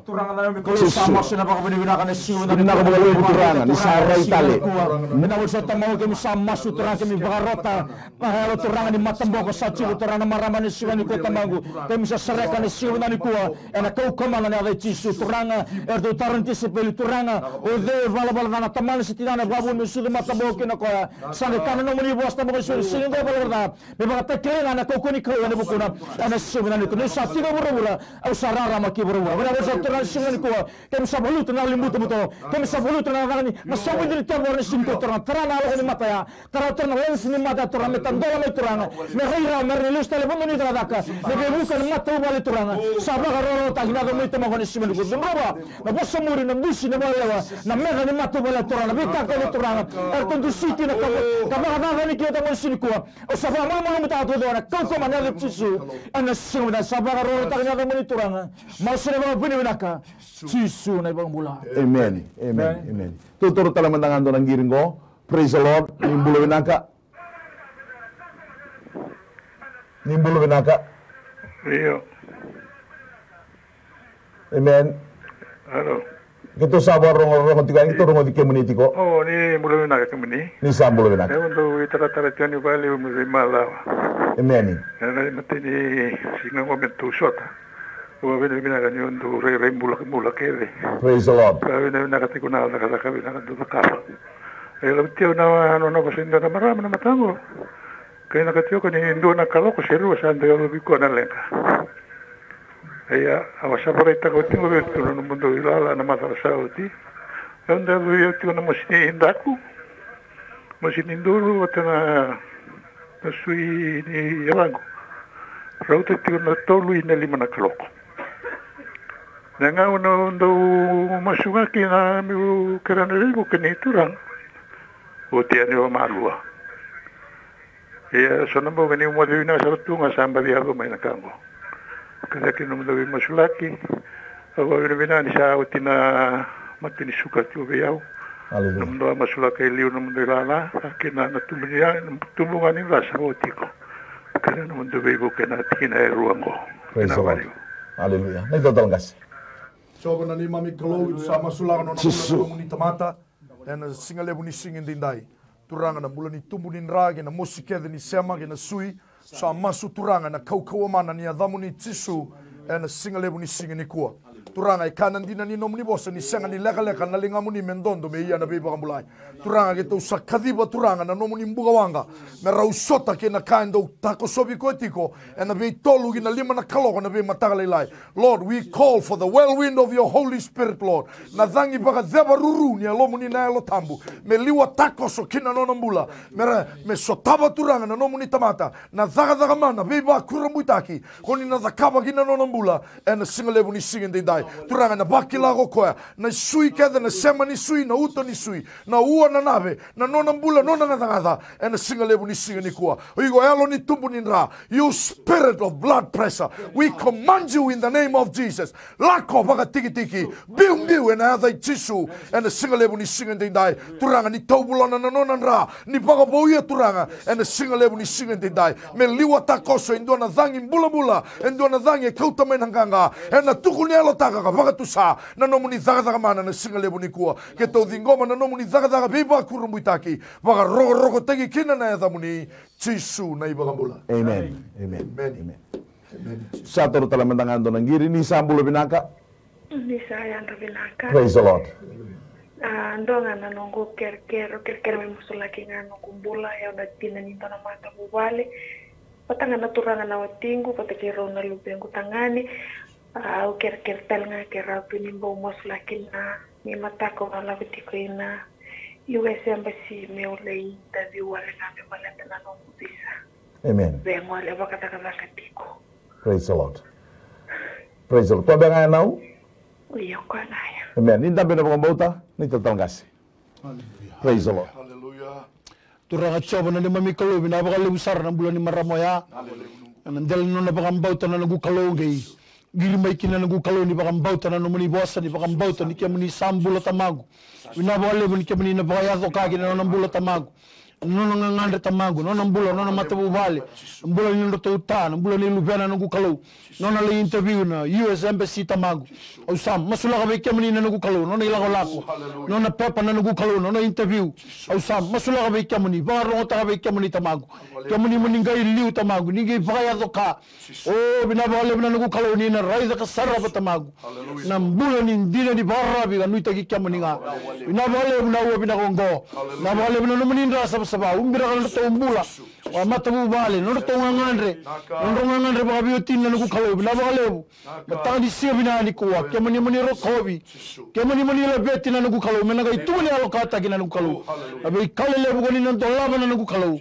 Turaga na noqu Kalou, sa masu ena vakavinavinaka na siga vinaka vakalevu Turaga, ni sa rai tale. Vinaka vakalevu Tamaqu, keimami sa masu Turaga, keimami vakarota na yalo Turaga ni mataboko sa tiko Turaga na marama ni siga nikua Tamaqu. Keimami sa sereka na siga vinaka nikua ena kaukauwa mana ni yaca i Jisu Turaga. Eratou tara na tisaipeli Turaga, o cei e valavala ca na tamana se tinana e vakavuna me sucu mataboko kina o koya? Sa qai kaya na nomuni vosa Tamaqu Jisu, sega ni dua e valavala ca, me vakatakilai ga na kaukauwa ni Kalou ena vukuna. Ena siga vinaka nikua, niu sa tiko e vuravura, au sa rarama ki vuravura. Vinaka vakalevu Turaga na siga nikua, keimami sa valuta na yalo ni butobuto, keimami sa valuta na cakacaka ni, na savuci ni tevoro ni siga nikua Turaga, tara na yaloka ni mata ya, tara Turaga na lens ni mata ya Turaga, me tadola mai Turaga, me rai rawa, me rawa ni lesu tale e vadua ni cakacaka, me veivuke na matavuvale Turaga, sa vakarokorokotaki na yacamuni Tamaqu ena siga nikua. Cudrova na vosa muri, na dusi, na vakalewa, na meca ni matavuvale Turaga, na veika kece Turaga, eratou dusi kina ka, ka vakacacani kina Tamaqu ena siga nikua. Au sa vakamalumalumutaka taucoko na kaukauwa mana ni yaca i Jisu. Ena siga vinaka sa vakarokorokotaki na yacamuni Turaga. Masu ena vakavinavinaka. Jisu na iVakabula. Amen. Amen. Amen. Tou toro tale mada ga dua na qiri qo. Praise the Lord. Ni bula vinaka. Ni bula vinaka. Io. Amen. Alo. Keitou sa vakarogorogo tiko, keitou rogoci kemuni tiko. O, ni bula vinaka kemuni. Ni sa bula vinaka. Au dau itaratara tiko ni vakalevu me veimalawa. Amen. Ena imatai ni siga qo me tou sota. Au vakavinavinaka ni au dau rairai bulabula kece. Praise the Lord. Vakavinavinaka tiko na cakacaka vinaka dau cakava. E laveti au na nona vosa e dua na marama na mataka qo. Kainaka tiko ni dua na kaloko se rua sa dau yacovi koya na leqa. Ia, au a sa vakaraitaka oti qo vei iratou na nomudou ilala na macawa sa oti. Au dau yacovi au tiko na mosi ni daku, mosi ni duru vata na, na sui ni yalaqu. Rauta tiko na tolu ina lima na kaloko. Na gauna au dau masu ga kina meu kerea na veivuke ni Turaga, oti yani au a malua. Ia, so na bogi niu moce vinaka sara tu ga sa baci yaco mai na ka oqo. Ka cake nomudou veimasulaki. Au vakavinavinaka ni sa oti na mate ni suka tiko vei au. Aleluya. Nomudou a masulaka e liu nomudou ilala, a kina na tubu ni, na tubu ga ni ca sa oti iko. Ka na nomudou veivuke na tikina e rua oqo. Praise the Lord. Aleluya. Na italatala qase. Jiova na neimami Kalou, sa masulaka nona bula na nomuni tamata. Ena siga levu ni siga edaidai. Turaga na bula ni tubu ni dra kei na mosi kece ni sema kei na sui. Sa masu Turaga ena kaukauwa mana ni yacamuni Jisu. Ena siga levu ni siga nikua. Turaga e kaya na dina ni nomuni vosa ni sega ni lekaleka na ligamuni me dodo me ia na veivakabulai. Turaga keitou sa kaciva Turaga na nomuni bukawaqa. Me rau sota kei na ka e dau takosovi koya tiko. Ena veitolu ki na lima na kaloko na veimataka lailai. Lord, we call for the whirlwind of your Holy Spirit, Lord. Na cagi vakaceva ruru ni yalomuni na Yalo Tabu. Me liwa takoso ki na nona bula. Me ra, me sotava Turaga na nomuni tamata. Na cakacaka mana, veivakurabuitaki. Ko ni na cakava ki na nona bula. Ena siga levu ni siga edaidai. Turaga na vakila ko koya. Na sui kece, na sema ni sui, na uto ni sui. Na ua na nave. Na nona bula, nona gacagaca. Ena siga levu ni siga nikua. O iko yalo ni tubu ni dra. You spirit of blood pressure, we command you in the name of Jesus. Lako vakatikitiki, biubiu ena yaca i Jisu. Ena siga levu ni siga edaidai. Turaga ni tauvulona na nona dra, ni vakavouya Turaga. Ena siga levu ni siga edaidai. Me liwa takoso e dua na cagi bulabula, e dua na cagi e kauta mai na qaqa. Ena tuku ni Yalo vakataka ka vakatusa na nomuni cakacaka mana na siga levu nikua. Keitou ciqoma na nomuni cakacaka veivakurabuitaki, vakarokorokotaki kina na yacamuni, Jisu na iVakabula. Amen. Amen. Amen. Amen. Amen. Sa toro tale mada ga dua na qiri, ni sa bula vinaka. Ni sa yadra vinaka. Praise the Lord. A, dua ga na noqu kerekere, kerekere me masulaki ga noqu bula, e au na tina ni dua na matavuvale. Vata ga na turaga na watiqu, vata kei rau na luvequ tagane. A, au kerekere tale ga ke rau tu ni bau masulaki na ni mataka au na lako tiko ina U S Embassy meu lai interview wale ga me baleta na noqu visa. Amen. Vei gole vakacakacaka tiko. Praise the Lord. Praise the Lord. Koya beka ga ya nau? Io, koya ga ya. Amen. Ni dabe na vakabauta, ni talatala qase. Hallelujah. Praise the Lord. Hallelujah. Turaga Jiova na neimami Kalou, vinaka vakalevu sara na bula ni marama oya. Hallelujah. Ena dela ni nona vakabauta na noqu Kalou qai qiri mai kina na noqu Kalou ni vakabauta na nomuni vosa, ni vakabauta ni kemuni sa bula tamaqu. Vinaka vakalevu ni kemuni na vakayaco ka kina na nona bula tamaqu. Na nona gagadre tamaqu, na nona bula, na nona matavuvale. Na bula ni nodratou ta, na bula ni luvena na noqu Kalou. Na nona lai interview na U S Embassy tamaqu. Au sa masulaka vei kemuni na noqu Kalou, na nona ilakolako. Na nona pepa na noqu Kalou, na nona interview. Au sa masulaka vei kemuni, vakarogotaka vei kemuni tamaqu. Kemuni mo ni qai liu tamaqu, ni qai vakayaco ka. O, vinaka vakalevu na noqu Kalou ni na raica ka sarava tamaqu. Hallelujah. Na bula ni dina ni vakararavi ka nuitaki kemuni ga. Hallelujah. Vinaka vakalevu na ua vinaka oqo. Hallelujah. Vinaka vakalevu na nomuni dra savasava, ubiraka na nodratou bula. Wa matavuvale, na nodratou gagadre. Na nodratou gagadre vakaveiwatini na noqu Kalou, vinaka vakalevu. Mataka ni siga vinaka nikua, kemuni mo ni rokovi. Kemuni mo ni laveti na noqu Kalou, me na qai tuku ni yalokataki na noqu Kalou. Na veika lelevu ko ni na dolava na noqu Kalou.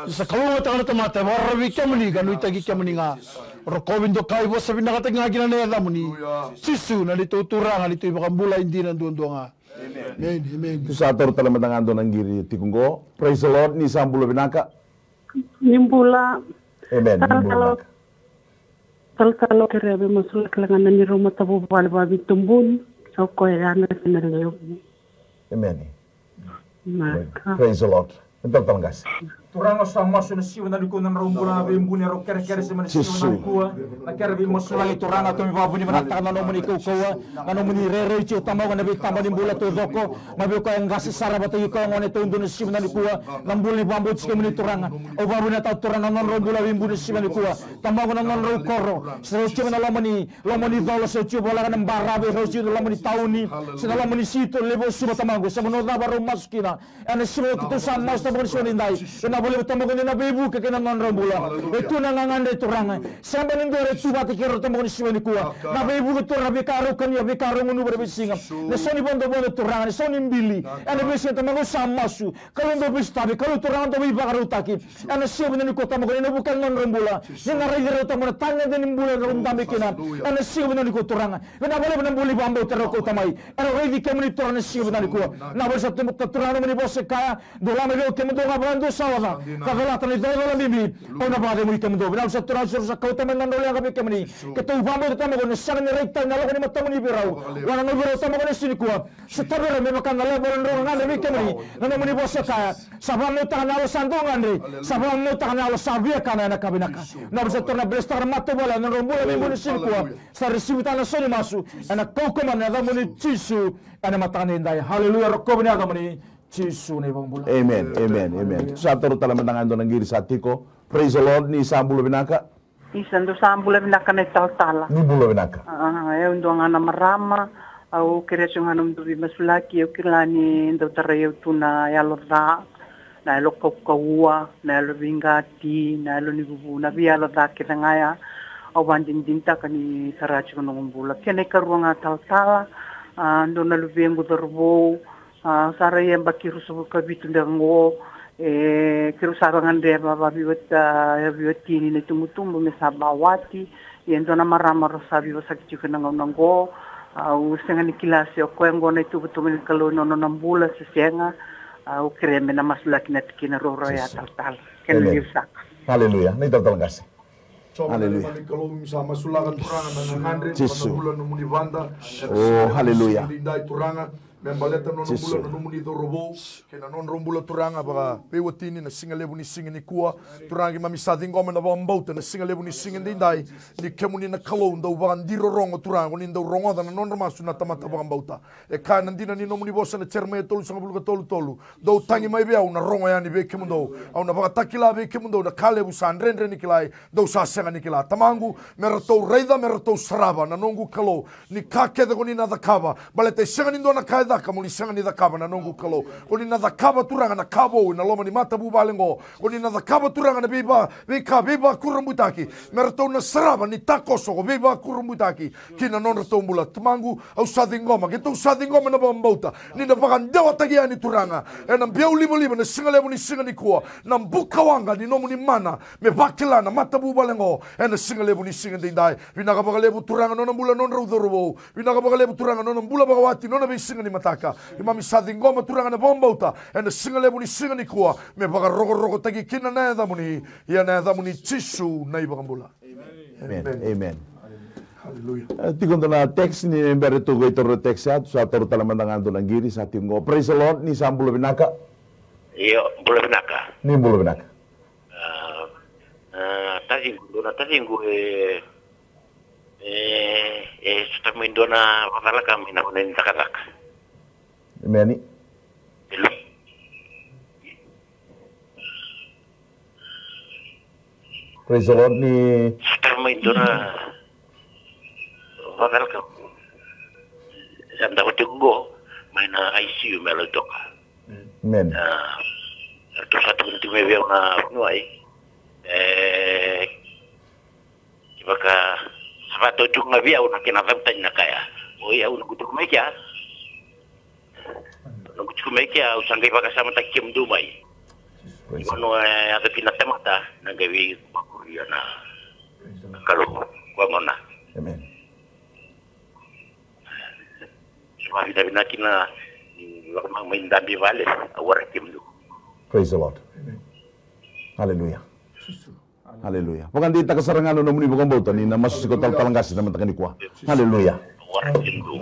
Ni sa kalougata na tamata, e vakararavi kemuni, ka nuitaki kemuni ga. Rokovi, dokai, vosa vinakataki ga kina na yacamuni. Jisu na neitou Turaga, neitou iVakabula e dina duadua ga. Amen, amen. Sa toro tale mada ga dua na qiri tiko qo. Praise the Lord, ni sa bula vinaka. Ni bula. Amen, ni bula vinaka. Talatala, au kerea me masulaki tale ga na neirau matavuvale vavitubuni. Sa koya ya na kena levu. Amen. Praise the Lord. Talatala qase. Turaga, sa masu na siva na nikua na drau bula na veibuni erau kerekere se mai na siva na nikua. Na kere veimasulaki Turaga, tou mai vakavinavinakataka na nomuni kaukauwa, na nomuni rairai tiko tamaqu na veitaba ni bula taucoko. Mai vei koya e qase sara vata kei koya gone tou dua na siva na nikua. Na bula ni vakabauti kemuni Turaga. Au vakavinavinakataka Turaga na nodrau bula veibuni siva nikua. Tamaqu na nodrau koro. Se rau tiko na loma ni, loma ni colo, se rau tiko voleka na baravi, rau tiko na loma ni tauni. Se na loma ni sito, levu o Suva tamaqu. Se vanua cava rau masu kina. Ena siga oqo keitou sa masu tamaqu ni siga nidai. Ena vakalevu tamaqu ni na veivuke kei na nodrau bula. E tu na gagadre Turaga. Sega ni dua era tu vata kei rau tamaqu ni siga nikua. Na veivuke Turaga, veika rau kania, veika rau gunuva ena veisiga. Na sau ni vodovodo Turaga, na sau ni bili. Ena veisiga tamaqu sa masu. Kalou dau veisotari, Kalou Turaga dau veivakarautaki. Ena siga vinaka nikua tamaqu ni na vuke na nodrau bula. Ni na raici rau tamaqu na tagede ni bula erau dabe kina. Ena siga vinaka nikua Turaga. Vinaka vakalevu na bula ni vakabauta erau kauta mai. Erau raici kemuni Turaga na siga vinaka nikua. Na vale sa tu Turaga na nomuni vosa e kaya. Dou lako mai vei au kemudou ga vakadua sa oca ka colata na icolacola bibi. Au na vakacegui kemudou. Vinaka sa Turaga sa rau sa kauta mai na nodrau leqa vei kemuni. Keitou vakabauta tamaqu ni sega ni rai tani na lako ni matamuni vei rau. Vua na nodrau vei rau tamaqu na siga nikua. Sotavi rau me vaka na levu na nodrau gagadre vei kemuni. Na nomuni vosa e kaya. Sa vakamautaka na yalo sa dau gadre. Sa vakamautaka na yalo sa viakana ena ka vinaka. Na vale sa Turaga na blesstaka na matavuvale na nodrau bula veibuni siga nikua. Sa risivi tale na sau ni masu ena kaukaua na yacamuni Jisu ena mataka ni dai. Haleluya, rokovi na yacamuni Jisu na iVakabula. Amen, amen, amen. Sa toro tale mada ga e dua na qiri sa tiko. Praise the Lord, ni sa bula vinaka. Isa, dou sa bula vinaka na italatala. Ni bula vinaka. A, e au dua ga na marama, au kerea tiko ga nomudou veimasulaki, au kila ni dau tarai au tu na yalo ca. Na yalo kaukauwa, na yalo veiqati, na yalo ni vuvu, na veiyalo ca kece ga ya. Au vakadinadinataka ni tara tiko noqu bula. Kena ikarua ga talatala, a, dua na luvequ cauravou, a, sa rai yabaki ruasagavulu ka vitu beka qo, e, keirau sa vakagadreva, vaveiwati, a, veiwatini na itubutubu me sa bawati, Ia e dua na marama rau sa veivosaki tiko ena gauna oqo. Au sega ni kila se o koya oqo na ituvatuva ni Kalou ena nona bula se sega. Au kerea me na masulaki na tikina ruarua ya talatala. Kena levu saka. Aleluya. Na italatala qase. Aleluya. Kalou, sa masulaka Turaga na gagadre, Jisu. Na bula nomuni vada. O, aleluya. Dai Turaga. Me baleta na nona bula na nomuni cauravou kei na nodrau bula, Turaga, vakaveiwatini na siga levu ni siga nikua. Turaga, keimami sa ciqoma na vakabauta na siga levu ni siga edaidai, ni kemuni na Kalou dau vakadirorogo, Turaga, ko ni dau rogoca na nodra masu na tamata vakabauta. E kaya na dina ni nomuni vosa na Jeremaia tolusagavulu ka tolu tolu: Dou tagi mai vei au, na rogo yani vei kemudou. Au na vakatakila vei kemudou na ka levu sa dredre ni kilai, dou sa sega ni kila. Tamaqu, me ratou raica, me ratou sarava, na noqu Kalou, ni ka kece ko ni na cakava. Baleta e sega ni dua na ka e caka mo ni sega ni cakava, na noqu Kalou. Ko ni na cakava, Turaga, na ka vou ena loma ni matavuvale oqo. Ko ni na cakava, Turaga, na veiva, veika veivakurabuitaki. Me ratou na sarava ni takoso ko veivakurabuitaki ki na nodratou bula. Tamaqu, au sa ciqoma, keitou sa ciqoma na vakabauta ni na vakadewataki yani, Turaga, ena biaulivaliva na siga levu ni siga nikua, na bukawaqa ni nomuni mana me vakila na matavuvale oqo ena siga levu ni siga edaidai. Vinaka vakalevu, Turaga, nona bula nodrau cauravou. Vinaka vakalevu, Turaga, nona bula vakawati, nona veisiga ni mataka. Keimami sa ciqoma, Turaga, na vakabauta ena siga levu ni siga nikua, me vakarokorokotaki kina na yacamuni. Ia na yacamuni, Jisu na iVakabula. Amen. Amen. Hallelujah. E, tiko dua na text, ni bera tu qai taura text ya, tu sa taura tale mada ga dua na qiri, sa tiko qo. Praise the Lord, ni sa bula vinaka. Io, bula vinaka. Ni bula vinaka. A, a, taciqu, dua na taciqu, e, e, e sota mai dua na vakacalaka mai na vanua ni cakacaka. Emeni. Hello. Praise the Lord, ni sota mai dua na vakacalaka. Sa davo tiko qo mai na I C U me Lautoka. Amen. A, ratou sa tukuna tiko mai vei au na vuniwai. E, kevaka sa vakatau tiko ga vei au na kena cavu tani na ka ya, o yau na noqu tiko mai kea. Noqu tiko mai kea, au sa qai vakasamataki kemudou mai. Praise the Lord. Vanua e yaco kina na tamata, na qai veivakuri na Kalou. Kua mona. Amen. Sa vakavinavinaka kina, ni vakamau mai dabe i vale, au waraki kemudou. Praise the Lord. Amen. Hallelujah. Hallelujah. Vakadeitaka sara ga na nomuni vakabauta ni na masu siko talatala qase na mataka nikua. Hallelujah.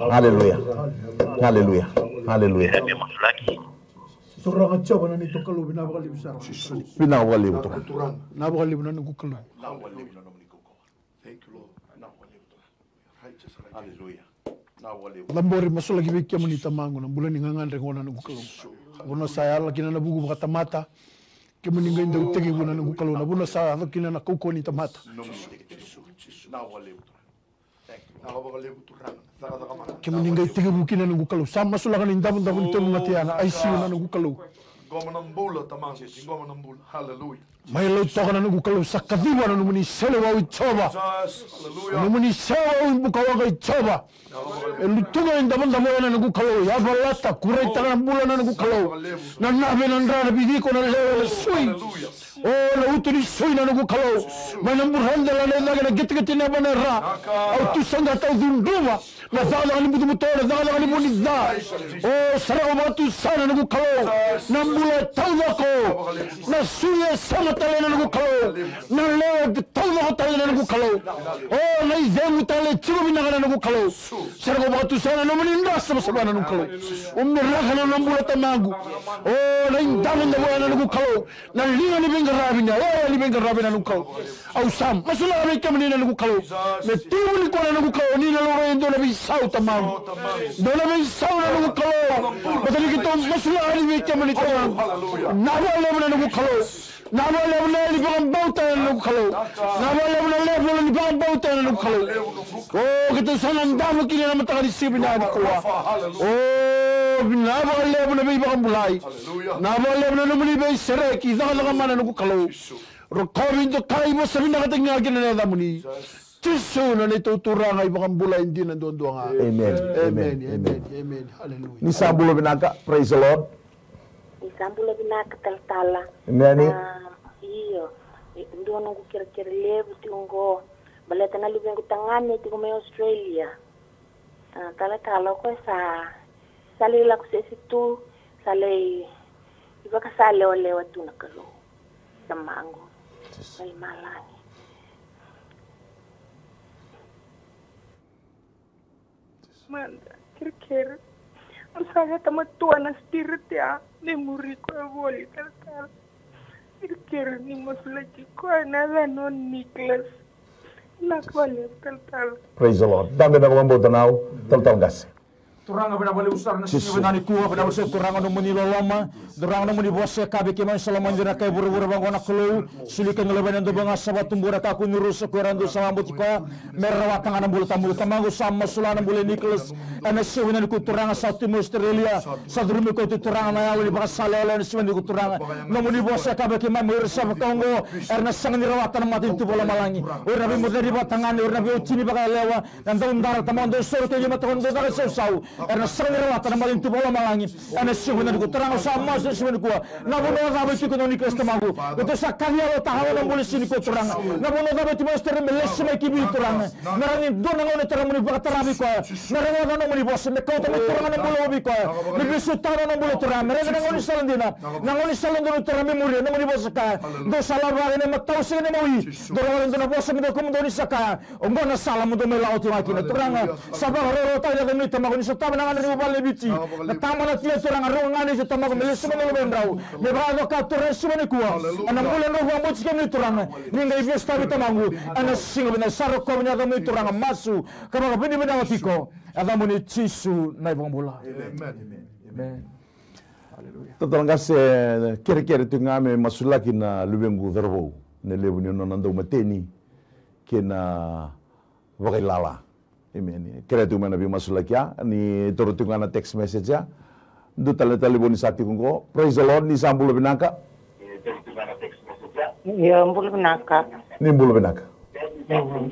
Hallelujah. Hallelujah. Hallelujah. Turaga Jiova na neitou Kalou, vinaka vakalevu sara. Vinaka vakalevu, Turaga. Vinaka vakalevu na noqu Kalou. Thank you, Lord. Hallelujah. Cabori, masulaki vei kemuni, Tamaqu, na bula ni gagadre qo na noqu Kalou. Vanua sa yala kina na vuku vakatamata, kemuni qai dau tekivu na noqu Kalou. Na vanua sa yaco kina na kaukauwa ni tamata, kemuni qai tekivu kina na noqu Kalou. Sa masulaka na idavodavo ni tolu mate ya na I C U na noqu Kalou. Mai Lautoka na noqu Kalou, sa kaciva na nomuni iseleiwau i Jiova. Na nomuni iseleiwau i bukawaqa i Jiova. E lutuva e davodavo na noqu Kalou, yavalata, kuraitaka na bula na noqu Kalou. Na nave, na dra, na viviko, na lewe, na sui. O, na uto ni sui na noqu Kalou. Mai na buradela, na icake, na qeteqete, na yavana, ra. Au tu saqata, au cudruva na cakacaka ni butobuto, na cakacaka ni vu ni ca. O, sa rawa vakatusa na noqu Kalou na bula e taucoko. Na sui e sema tale na noqu Kalou. Na lewe e taucoko tale na noqu Kalou. O, na icegu tale e tiko vinaka na noqu Kalou. Sa rawa vakatusa na nomuni dra savasava na noqu Kalou. O, miraka na nona bula, Tamaqu. O, na idavodavo ya na noqu Kalou. Na liga ni veiqaravi, na yaya ni veiqaravi na noqu Kalou. Au sa masulaka vei kemuni na noqu Kalou. Me tekivu nikua na noqu Kalou, ni na laurai e dua na veisau, Tamaqu. Dua na veisau na noqu Kalou. Baleta ni keitou masulaka yani vei kemuni, Tamaqu. Na vakalevu na noqu Kalou. Na vakalevu na yali vakabauta na noqu Kalou. Na vakalevu na levu ni vakabauta na noqu Kalou. O, keitou sa na davo kina na mataka ni siga vinaka nikua. O, vinaka vakalevu na veivakabulai. Na vakalevu na nomuni veisereki, cakacaka mana noqu Kalou. Rokovi, dokai, vosa vinakataki ga kina na yacamuni. Jisu na neitou Turaga, iVakabula e dina duadua ga. Amen. Amen. Amen. Amen. Amen. Hallelujah. Ni sa bula vinaka. Praise the Lord. Ni sa bula vinaka, talatala. Amen. A, io. E, dua noqu kerekere levu tiko qo. Baleta na luvequ tagane tiko mai Australia. A, talatala, o koya sa, sa lai lako sese tu, sa lai, ivaka sa lewalewa tu na Kalou. Tamaqu mai lomalagi. Mada, kerekere. Au sa vata matua na spirit ya me muri koya voli, talatala. Kerekere ni masulaki koya na yacana o Nicholas. Na vale, talatala. Praise the Lord. Dabe na vakabauta na au, talatala qase. Turaga, vinaka vakalevu sara na siga vinaka nikua, vinaka vakalevu sara Turaga nomuni loloma. Turaga nomuni vosa e kaya vei keimami sa lomani ira na kai vuravura vaqo na Kalou. Soli keimami lomani na dou vaqo sa vakatubura, kakua ni rusa ko ira na dou sa vakabauti koya. Me rawata ga na bula tawamudu. Tamaqu, sa masulaka na bula i Nicholas. Ena siga vinaka nikua Turaga, sa tu mai Australia. Sa curumi koya tu Turaga na yalo ni vakasala yalo ena siga vinaka nikua Turaga. Nomuni vosa e kaya vei keimami o ira sa vaka oqo, era na sega ni rawata na matanitu vakalomalagi. O ira na veimoceri vakatagane, o ira na veiwatini vakayalewa, na daudara, tamaqu, dau soro kei lima, tamaqu, dau caka sausau. Era na sega ni rawata na matanitu vakalomalagi. Ena siga vinaka nikua Turaga, au sa masu ena siga vinaka nikua. Na vanua cava e tiko kina o Nicholas, tamaqu, keitou sa kaci yalotaka na bula ena siga nikua Turaga. Na vanua cava e tiko mai Australia me lesu mai ki vei Turaga. Me rawa ni dua na gauna Turaga mo ni vakatara vei koya. Me rawa ni nomuni vosa me kauta mai Turaga na bula vei koya. Me veisautaka na bula Turaga. Me raica na gaunisala dina. Na gaunisala dodonu Turaga me muria, nomuni vosa kaya. Dou sa lavaka ena imatau se ena imawi. Dou rawata e dua na vosa me dou, kemudou ni sa kaya. Oqo na sala mo dou mai lako tiko ga kina. Turaga, sa vakarokorokotaki na yacamuni tamaqu, ni sotava na gagadre ni vuvale ni Viti. Na tabana tiko Turaga, rau ga ni sa tamaqu me lesu mai na luvedrau. Me vakayaco ka Turaga ena siga nikua. Ena bula drau vakabauti kemuni Turaga. Ni qai veisotavi tamaqu. Ena siga vinaka sa rokova na yacamuni Turaga, masu ka vakavinavinaka tiko. Yacamuni Jisu na iVakabula. Amen. Amen. Aleluya. Talatala qase, kerekere tiko ga me masulaki na luvequ cauravou. Na levu ni nona daumateni kei na vakailala. Amen. Kerea tiko mai na veimasulaki ya, ni toro tiko ga na text message ya. Dua tale na talevoni sa tiko qo. Praise the Lord, ni sa bula vinaka. Io, bula vinaka. Ni bula vinaka. Mm.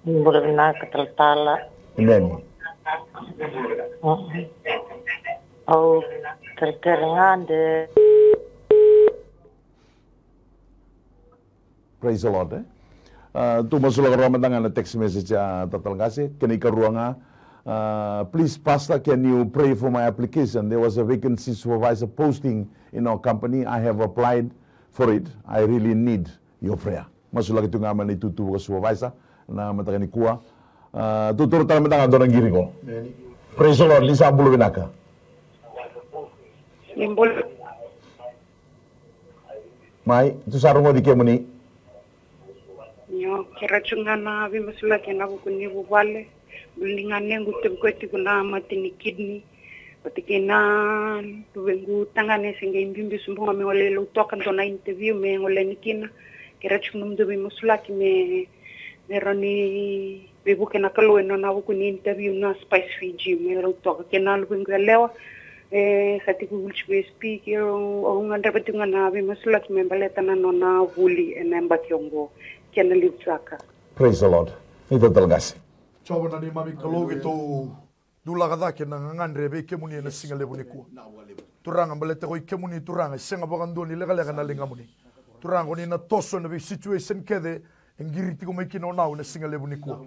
Ni bula vinaka, talatala. Amen. Mm. Au kerekere ga de. Praise the Lord, eh? Uh, tou masulaka rawa mada ga na text message, uh, talatala qase. Kena ikarua ga, uh, please, Pastor, can you pray for my application? There was a vacancy supervisor posting in our company. I have applied for it. I really need your prayer. Masulaki tu ga mai na itutu vaka supervisor na mataka nikua. Uh, tou toro tale mada ga dua na qiri qo. Praise the Lord, ni sa bula vinaka. Ni bula. Mai, tou sa rogoci kemuni. Io, kerea tu ga na veimasulaki ena vuku ni vuvale. Bula ni ganequ, tiko koya tiko na mate ni kidney. Vata kei na luvequ tagane se qai biubiu sobu ga me gole i Lautoka, dua na interview me gole yani kina. Kerea tu ga nomudou veimasulaki me, me rawa ni veivuke na Kalou ena nona vuku ni interview na Spice Fiji me Lautoka. Kei na luvequ yalewa, e, sa tiko vuli tiko e S P, kerea, au gadreva tiko ga na veimasulaki me baleta na nona vuli ena yabaki oqo. Kena levu saka. Praise the Lord. Ni talatala qase. Jiova na neimami Kalou, keitou dulaka cake na gagadre vei kemuni ena siga levu nikua. Turaga, baleta ko i kemuni Turaga, e sega vakadua ni lekaleka na ligamuni. Turaga, ko ni na toso ena vei situation kece e qiri tiko mai kina o Nau ena siga levu nikua.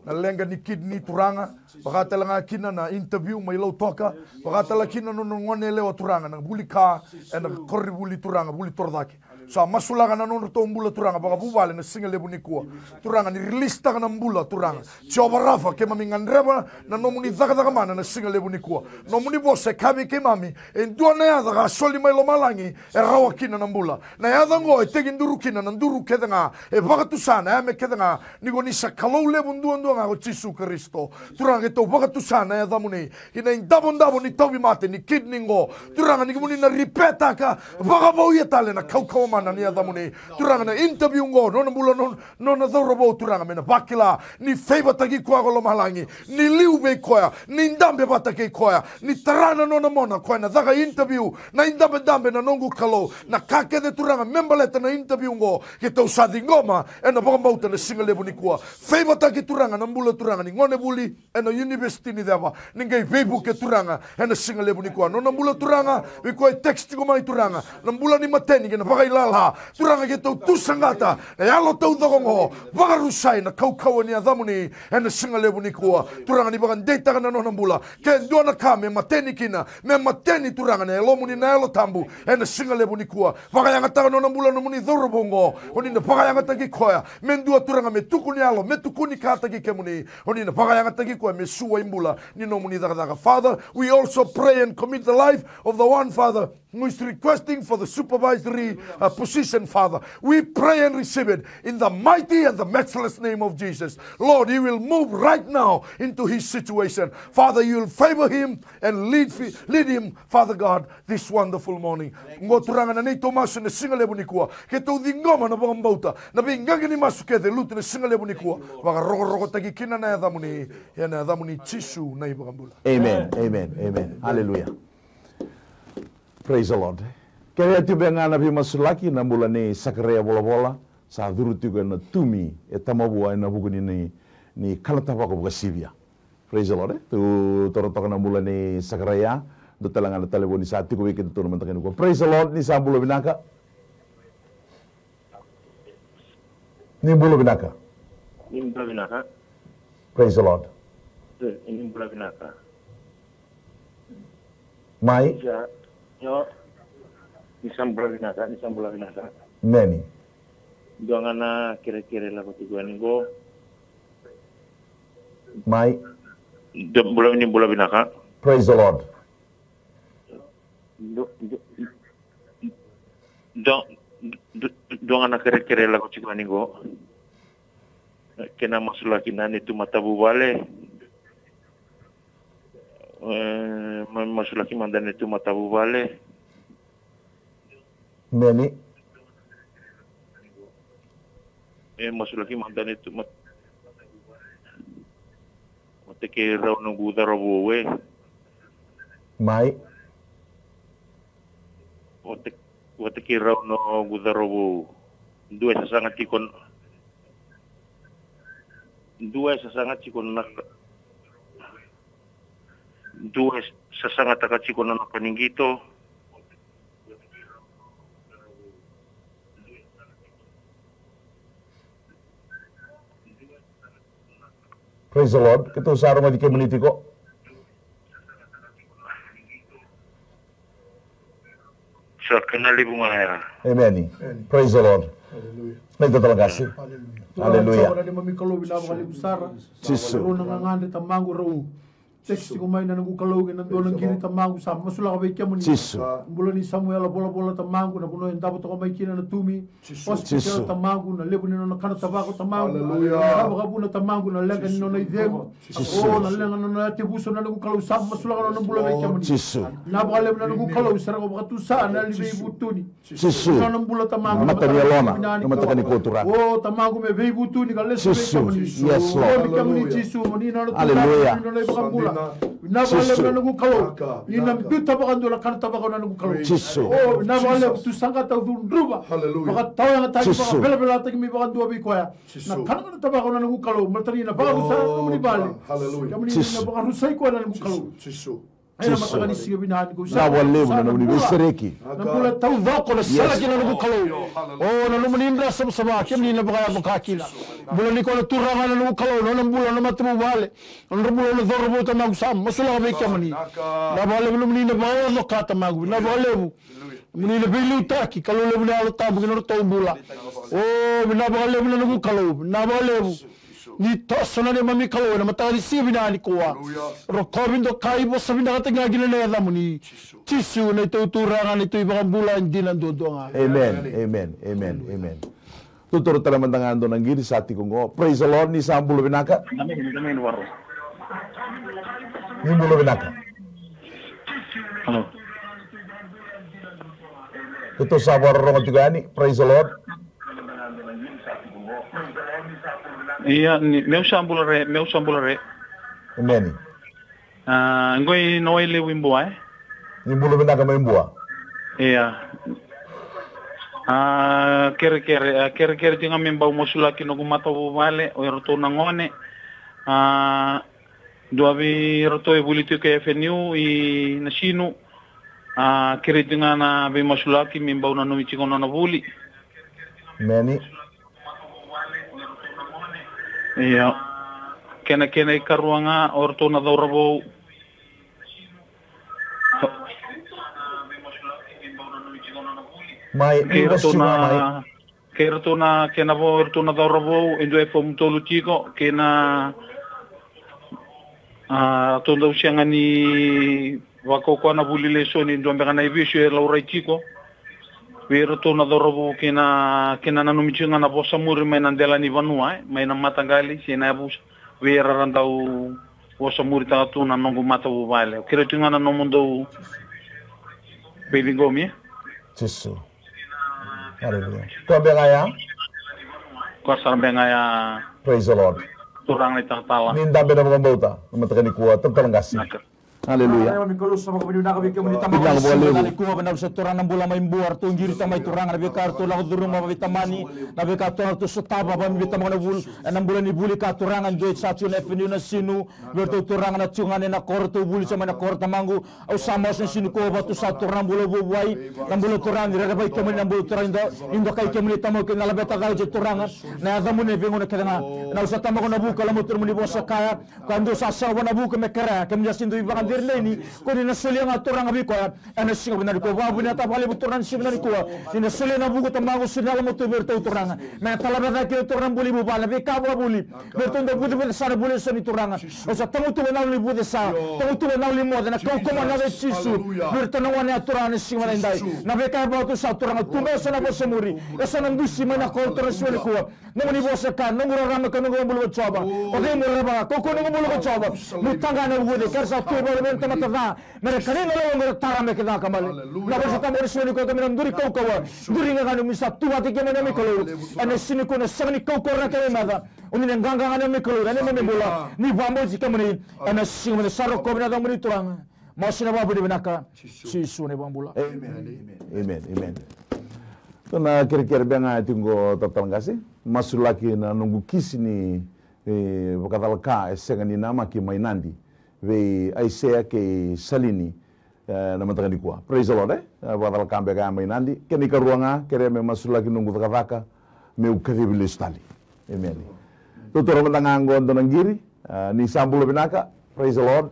Na leqa ni kidney Turaga, vaka tale ga kina na interview mai Lautoka, vaka tale kina na nona gone yalewa Turaga, na vuli ka ena koronivuli Turaga, vuli torocake. Sa masulaka na nodratou bula Turaga vakavuvale na siga levu nikua. Turaga, ni release-taka na bula Turaga. Jiova Rafa, keimami gadreva na nomuni cakacaka mana na siga levu nikua. Nomuni vosa e kaya vei keimami, e dua na yaca ka soli mai lomalagi e rawa kina na bula. Na yaca oqo e tekiduru kina na duru kece ga, e vakatusa na yame kece ga, ni ko ni sa Kalou levu duadua ga ko Jisu Karisito. Turaga, keitou vakatusa na yacamuni ki na idavodavo ni tauvimate ni kidney qo. Turaga, ni kemuni na repair-taka vakavouya tale na kaukauwa mana ni yacamuni. Turaga, na interview qo, nona bula, nona, nona cauravou, Turaga, me na vakila ni favour-taki koya ko lomalagi, ni liu vei koya, ni dabe vata kei koya, ni tara na nona mona, koya na caka interview. Na idabedabe, na noqu Kalou, na ka kece Turaga me baleta na interview qo, keitou sa ciqoma ena vakabauta na siga levu nikua. Favour-taki Turaga na bula Turaga ni gonevuli ena university ni ceva, ni qai veivuke Turaga ena siga levu nikua. Nona bula Turaga, vei koya e text tiko mai Turaga, na bula ni mateni kei na vakailala la. Turaga, keitou tu saqata na yalo taucoko oqo, vakarusai na kaukauwa ni yacamuni ena siga levu nikua. Turaga, ni vakadeitaka na nona bula. Ke dua na ka me mateni kina, me mateni, Turaga, na yalomuni na Yalo Tabu ena siga levu nikua. Vakayagataka na nona bula, nomuni cauravou oqo. O ni na vakayagataki koya. Me dua, Turaga, me tukuni yalo, me tukuni kataki kemuni. O ni na vakayagataki koya me suai bula ni nomuni cakacaka. Father, we also pray and commit the life of the one, Father, who is requesting for the supervisory, uh, position, Father. We pray and receive it in the mighty and the matchless name of Jesus. Lord, you will move right now into his situation. Father, you will favor him and lead, fi- lead him, Father God, this wonderful morning. Oqo, Turaga, na neitou masu ena siga levu nikua. Keitou ciqoma na vakabauta, na veiqaqi ni masu kece e lutu ena siga levu nikua. Vakarokorokotaki kina na yacamuni, ena yacamuni Jisu na iVakabula. Amen, amen, amen. Hallelujah. Praise the Lord. Kerea tiko ga na veimasulaki, na bula nei Sakaraia Volavola, sa curu tiko ena tumi e Tamavua ena vuku ni, ni, ni kana tavako vakasivia. Praise the Lord, eh? Tu toro toka na bula nei Sakaraia, dua tale ga na talevoni sa tiko vei keitou na mataka nikua. Praise the Lord, ni sa bula vinaka. Ni bula vinaka. Ni bula vinaka. Praise the Lord. Eh, ni bula vinaka. Mai. Ni sa, yo, ni sa bula vinaka, ni sa bula vinaka. Meni. Dua ga na kerekere lako tiko yani qo. Mai. Dua bula, ni bula vinaka. Praise the Lord. Do, do, do, do, dua ga na kerekere lako tiko yani qo. Kena masulaki na neitou matavuvale. E, ma-, masulaki mada neitou matavuvale. Meni. E, masulaki mada neitou mat-, Vata kei rau noqu cauravou e. Mai. Vata, vata kei rau noqu cauravou. Dua e sasaga tiko n-, dua e sasaga tiko na, dua e sasagataka tiko na nona qito. Praise the Lord. Keitou sa rogoci kemuni tiko. Sa kena levu ga ya. Amen. Praise the Lord. Hallelujah. Naita tale qase. Hallelujah. Hallelujah. Turaga na neimami Kalou, vinaka vakalevu sara. Jisu. Rau na gagadre, Tamaqu, rau tekisi tiko mai na noqu Kalou kei na dua na qiri, Tamaqu, sa masulaka vei kemuni. Jisu. Bula ni Samuela Volavola, Tamaqu, na vanua e davo toka mai kina na tumi. Jisu. Hospital, Tamaqu, na levu ni nona kana tavako, Tamaqu. Hallelujah. Sa vakavuna, Tamaqu, na leqa ni nona icegu. Jisu. O, na leqa ni nona yatevuso, na noqu Kalou, sa masulaka na nona bula vei kemuni. Jisu. Vinaka vakalevu na noqu Kalou, sa rau vakatusa na yalo ni veivutuni. Jisu. Nona bula, Tamaqu, na mata ni yalona, na mataka nikua, Turaga. O, Tamaqu, me veivutuni ka lesu vei kemuni. Jisu. Yes, Lord. Kemuni, Jisu, mo ni na nona Turaga, Hallelujah. Ni nona iVakabula. Vinaka vakalevu na noqu Kalou. Ni na biuta vakadua na kana tavako na noqu Kalou. Jisu. O, vinaka vakalevu, tu saqata, au cudruva. Hallelujah. Vakatawayagataki, Jisu. Vakavelavelataki me vakadua vei koya. Jisu. Na kana, kana tavako na noqu Kalou. Baleta ni na vakarusa na nomuni vale. Hallelujah. Kemuni na vakarusai koya na noqu Kalou. Jisu. Ena mataka ni siga vinaka nikua, sa vinaka vakalevu na nomuni veisereki. Na bula taucoko na sala kina na noqu Kalou. O, na nomuni dra savasava, kemuni na vakayavaka kina. Bula ni koya na Turaga na noqu Kalou, na nona bula na matavuvale. Na nodra bula na cauravou, Tamaqu, sa masulaka vei kemuni. Vinaka vakalevu nomuni na vakayaco ka, Tamaqu. Vinaka vakalevu. Nomuni na veiliutaki, Kalou levu na Yalo Tabu ki na nodratou bula. O, vinaka vakalevu na noqu Kalou. Vinaka vakalevu. Ni toso na neimami Kalou ena mataka ni siga vinaka nikua. Hallelujah. Rokovi, dokai, vosa vinakataki ga kina na yacamuni. Jisu. Jisu, na neitou Turaga, na neitou iVakabula e dina duadua ga. Amen, amen, amen, amen. Tou toro tale mada ga e dua na qiri sa tiko qo. Praise the Lord, ni sa bula vinaka. Ni bula vinaka. Hello. Keitou sa vakarorogo tiko yani. Praise the Lord. Ia, ni, meu sa bula re, meu sa bula re. Emeni. A, qo i Nawailevu i Bua, e? Ni bula vinaka mai Bua. Ia. A, kerekere, a, kerekere tiko ga me bau masulaki noqu matavuvale, o iratou na gone. A, dua vei iratou e vuli tiko i F N U i Nasinu. A kerei tu ga na veimasulaki me bau nanumi tiko na nona vuli. Meni. Io. Kena kena ikarua ga o ratou na cauravou. Mai, kei ratou na kei ratou na kena vo, ratou na cauravou e dua e fomu tolu tiko kei na a ratou dau sega ni vakaukauwa na vuli lesoni, dua beka na ivesu e laurai tiko vei iratou na cauravou kei na kena nanumi tiko ga na vosa muri mai na dela ni vanua, e mai na mataqali se na yavusa vei ira ra dau vosa muritaka tu na noqu matavuvale. Au kerea tiko ga na nomudou veiciqomi. Jisu. Aleluya. Koya beka ya. Koya sara beka ya. Praise the Lord. Turaga na itakatala. Ni dabe na vakabauta na mataka nikua, talatala qase. Aleluya. Turaga na bula mai bua, ratou qirita mai Turaga na veika ratou lako curuma veitamani, na veika ratou sotava vei tamaka na vuli, ena bula ni vuli ka Turaga, dua e sa tiko na efeniu na sinu vei ratou Turaga na tiko ga ni na koro, ratou vuli sa mai na koro Tamaqu. Au sa masu na siga nikua vatu sa Turaga na bula vuavuai, na bula Turaga ni rerevaki kemuni, na bula Turaga ni dokai kemuni Tamaqu kei na laveta cala tiko Turaga na yacamuni e veigauna kece ga. Na au sa tamaka na vuku, lama tu na muni vosa kaya, Koya dou sa sega vua na vuku me kerea, kemuni sa dui vakadiri nei ni, ko ni na solia ga Turaga vei koya. Ena siga vinaka nikua, vakavinavinaka vakalevu Turaga na siga vinaka nikua. Ni na solia na vuku Tamaqu, solia na lama tu vei iratou Turaga. Me na talavera kina Turaga na bula i vuvale, na veika vakavuli. Me ratou dau vucevuce sa na vuli eso ni Turaga. Au sa tagutuva na yalo ni vucesa, tagutuva na yalo ni moce, na kaukaua na yaca i Jisu. Me ratou na gone ya Turaga na siga vinaka nidai. Na veika e vakatu sa Turaga, tuba eso na vosa muri. Eso na dusi mai na koro Turaga na siga vinaka nikua. Nomuni vosa ka, noqu rarama ka noqu bula ko Jiova. O cei mo rerevaka, ko ko noqu bula ko Jiova. Mo taga na vuce, kera sa tu e vale me na tamata ca. Me ra kanai na loloma, me ra tara me ke caka male. Na vosa tamo ni soni ko ka me na duri kaukaua. Duri ga gani mi sa tu vata ke mani ami Kalou. Ena sini ko na sega ni kaukaua ra ke me maca. O ni na gaga gani ami Kalou, ena neimami bula. Ni vabauti kemuni. Ena siga me na sa rokovi na yacamuni Turaga. Masu na vakavinavinaka. Jisu na ivakabula. Amen. Amen. Amen. Dua na kerekere beka ga tiko talatala qase. Masulaki na noqu kisi ni e, vakacalaka e sega ni namaki mai Nadi. Vei Aisea kei Salini e, na mataka nikua. Praise the Lord, e? E, vakacalaka beka ya mai Nadi. Kena ikarua ga, kerea me masulaki noqu cakacaka, meu kacivi lesu tale. Amen. Tautoro mada ga oqo dua na qiri, e, ni sa bula vinaka. Praise the Lord.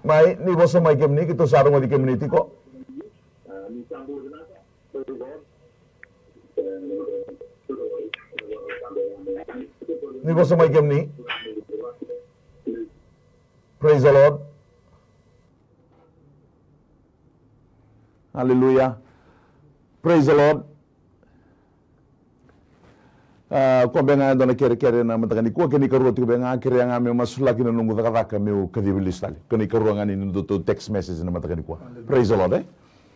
Mai, ni vosa mai kemuni, keitou sa rogoci kemuni tiko. Ni vosa mai kemuni. Praise the Lord. Hallelujah. Praise the Lord. A, koya beka ga e dua na kerekere na mataka nikua, kena ikarua tiko beka ga, kerea ga me masulaki na noqu cakacaka meu kacivi lesu tale. Kena ikarua ga ni nodatou text message na mataka nikua. Praise the Lord, e?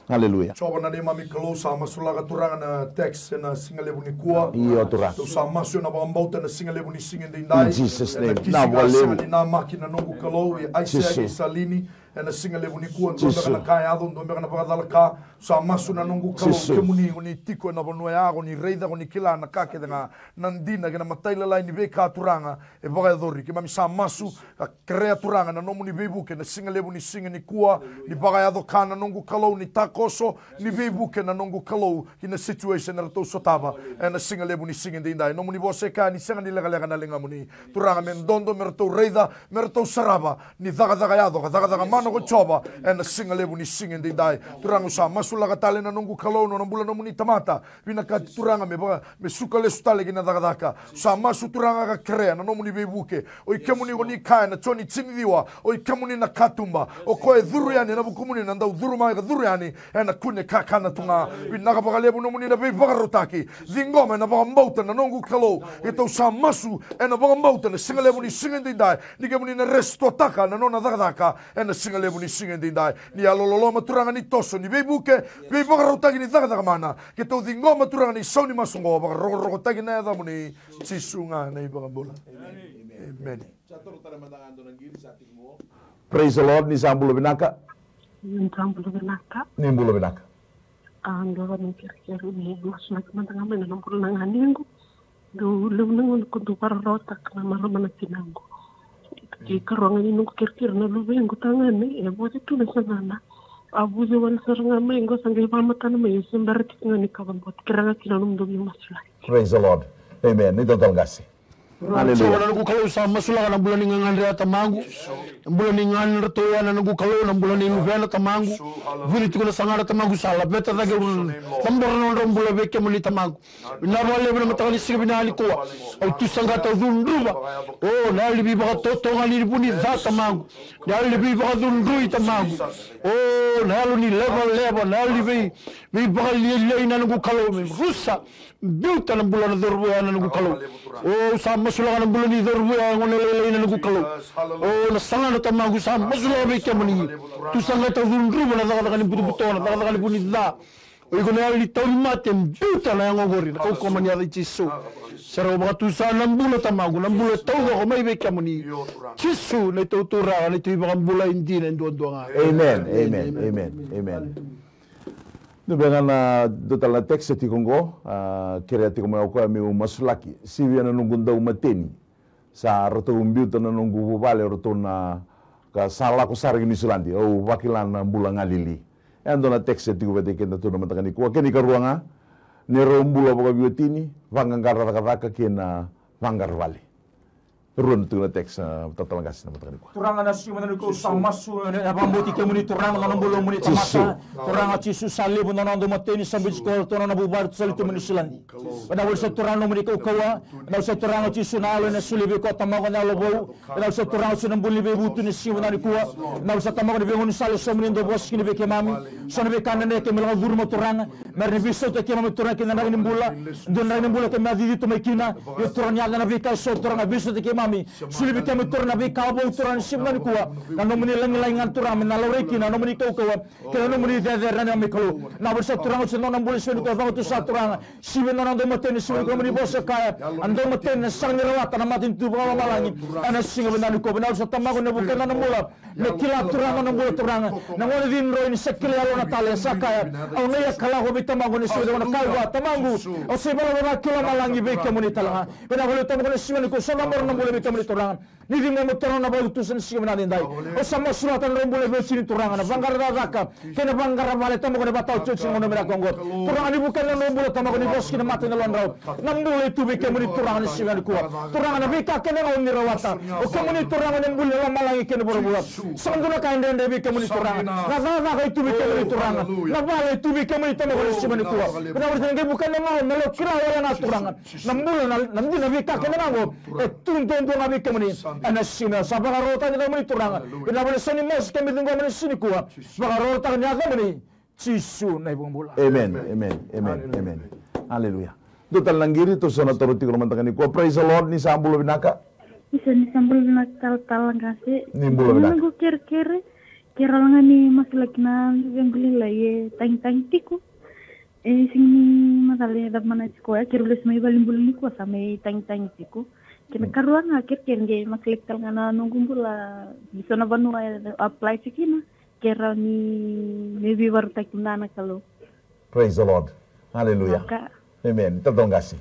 Hallelujah. Jiova na neimami Kalou, sa masulaka Turaga na text ena siga levu nikua. Io Turaga. Tou sa masu ena vakabauta ena siga levu ni siga edaidai. In Jesus' name. Ena kisi ga sega ni namaki na noqu Kalou, e Aisea kei Salini. Ena siga levu nikua, dua beka na ka e yaco, dua beka na vakacalaka. Sa masu na noqu Kalou, kemuni, ko ni tiko ena vanua ya, ko ni raica, ko ni kila na ka kece ga, na dina kei na matailalai ni veika Turaga e vakayacori. Keimami sa masu ka kerea Turaga na nomuni veivuke na siga levu ni siga nikua, ni vakayaco ka na noqu Kalou, ni takoso, ni veivuke na noqu Kalou, ki na situation eratou sotava ena siga levu ni siga edaidai. Nomuni vosa e kaya ni sega ni lekaleka na ligamuni. Turaga me dodo me ratou raica, me ratou sarava ni cakacaka yaco, ka cakacaka mana ko Jiova ena siga levu ni siga edaidai. Turaga au sa masulaka tale na noqu Kalou, nona bula nomuni tamata. Vinakati Turaga me vaka, me suka lesu tale ki na cakacaka. Sa masu Turaga ka kerea na nomuni veivuke. O i kemuni ko ni kaya na Joni tiniciwa, o i kemuni na katuba, o koya e curu yani ena vukumuni na dau curu mai ka curu yani, ena kune kakana tu ga. Vinaka vakalevu nomuni na veivakarautaki. Ciqoma ena vakabauta na noqu Kalou. Keitou sa masu ena vakabauta na siga levu ni siga edaidai, ni kemuni na restoataka na nona cakacaka ena siga levu ni siga edaidai. Ni yalololoma Turaga ni toso, ni veivuke, veivakarautaki ni cakacaka mana. Keitou ciqoma Turaga ni sau ni masu oqo, vakarokorokotaki na yacamuni, Jisu ga na iVakabula. Emeni. Sa toro tale mada ga dua na qiri, sa tiko qo. Praise the Lord, ni sa bula vinaka. Ni sa bula vinaka. Ni bula vinaka. A, dua ga na kerekere ni masulaki mada ga mai na bula na ganequ. Dou levu na gauna ko dou vararawataka na marama na tinaqu. Kei karua ga ni noqu kerekere na luvequ tagane e voce tu na sagana. A vuce wale sara ga mai qo sa qai vakamatana mai e se bera tiko ga ni kava bote. Kere ga kina nomudou veimasulaki. Praise the Lord. Amen. Ni tautala qase. Hallelujah. Jiova na noqu Kalou, sa masulaka na bula ni gagadre ya tamaqu. Na bula ni ganedratou ya na noqu Kalou, na bula ni luvena tamaqu. Vuci tiko na sagana tamaqu, sa laveta cake, cabora na nodra bula vei kemuni tamaqu. Vinaka vakalevu na mataka ni siga vinaka nikua. Au tu saqata, au cudruva. O, na yalo ni veivakatotogani ni vu ni ca tamaqu. Na yalo ni veivakacudrui tamaqu. O, na yalo ni levaleva, na yalo ni vei, veivakalialiai na noqu Kalou. Me rusa, biuta na bula na cauravou ya na noqu Kalou. O, au sa masulaka na bula ni cauravou ya, gone lailai na noqu Kalou. O, na sagana tamaqu sa masulaka vei kemuni. Tu saqata, au cudruva na cakacaka ni butobuto, na cakacaka ni vu ni ca. O iko na yalo ni tauvimate, biuta na yago oqori, na kaukauwa ni yaca i Jisu. Se rau vakatusa na bula tamaqu, na bula e taucoko mai vei kemuni. Jisu na iTautau Raka, na iTauvimate e dina e duadua ga. Amen, amen, amen, amen. Dua beka ga na dua tale na text e tiko oqo, a, kerea tiko mai o koya meu masulaki. Sivia na noqu daumateni. Sa ratou biuta na noqu vuvale o ratou na ka sa lako sara ki Niusiladi, au vakila na bula galili. E dua na text e tiko vata kei keda tu na mataka nikua. Kena ikarua ga, ni rau bula vakaviotini, vaqaqara cakacaka kei na vaqara vale. Rua na tiko na text, a, talatala qase na mataka nikua. Turaga na siga mada nikua au sa masu, e, e vakabauti kemuni Turaga na nona bula muni tamata. Turaga Jisu sa levu na nona daumateni sa biuti koya o ratou na nona vuvale tu sa lewe tu mai Niusiladi. Vinaka vakalevu sa Turaga nomuni kaukauwa. Vinaka vakalevu sa Turaga Jisu na yalo ena solia vei koya tamaqu na yalo vou. Vinaka vakalevu sa Turaga Jisu na bula ni veivutuni siga vinaka nikua. Vinaka vakalevu sa tamaqu ni veigaunisala e so mani dau vosa kina vei keimami. So na veika dredre keimami lako curuma Turaga. Me rawa ni veisautaki keimami Turaga kei na draki ni bula. Dua na draki ni bula keimami a cici mai kina. Io Turaga ni yaco na veika e so Turaga veisautaki keimami. Solia vei keimami Turaga na veika vou Turaga ni siga vinaka nikua. Na nomuni lagilagi ga Turaga me na laurai kina na nomuni kaukauwa. Kei na nomuni cecere na neimami Kalou. Vinaka vakalevu sa Turaga Jisu na nona bula siga nikua vakatusa Turaga. Sivia na nona daumateni, sivia na nomuni vosa kaya. A daumateni na sega ni rawata na matanitu vakalomalagi. Ena siga vinaka nikua, vinaka vakalevu sa tamaqu na vukea na nona bula. Me kila Turaga na nona bula Turaga. Na gone cidroi ni sa kila yalona tale, sa kaya. Au na ia ka lako vei tamaqu ni sivia na kaya vua, tamaqu. Au sa ivalavala ca ki lomalagi vei kemuni tale ga. Vinaka vakalevu tamaqu na siga nikua, sa cabora na bula vei kemuni Turaga. Ni ciqoma Turaga na vakatutusa ni siga vinaka edaidai. Au sa masulaka na nodra bula e veisiga ni Turaga, na vaqara cakacaka kei na vaqara vale tamaqu, na vakataotioti ni gauna vinaka oqo. Turaga ni vukea na nodra bula tamaqu, ni vosa ki na mata ni yalodrau. Na bula e tu vei kemuni Turaga ni siga nikua. Turaga na veika kece ga o ni rawata. O kemuni Turaga na bula ni lomalagi kei na vuravura. Sega dua na ka e dredre vei kemuni Turaga. Na cakacaka e tu vei kemuni Turaga. Na vale e tu vei kemuni tamaqu ni siga nikua. Vinaka vakalevu sa qai vukea na gauna me lako kila wale ga Turaga. Na bula na, na dina veika kece ga oqo e tu duadua ga vei kemuni. Ena siga sa vakarorotaka ni yacamuni Turaga. Vinaka vakalevu sa ni masu keimami ciqoma ena siga nikua. Vakarorotaka ni yacamuni Jisu na iVakabula. Amen, amen, amen, amen. Aleluya. Dua tale na qiri, tou sa na toro tiko na mataka nikua. Praise the Lord, ni sa bula vinaka. Isa, ni sa bula vinaka talatala qase. Ni bula vinaka. Noqu kerekere, kerea ga ni masulaki na luvequ lailai e tagitagi tiko. E sega ni macala e cava mana tiko ya, keirau lesu mai valenibula nikua sa mai tagitagi tiko. Kena karua ga kerekere qai masulaki tale ga na noqu bula, ni so na vanua e apply tiko kina, kerea ni me veivakarautaki mada na Kalou. Praise the Lord. Hallelujah. Amen. Talatala qase.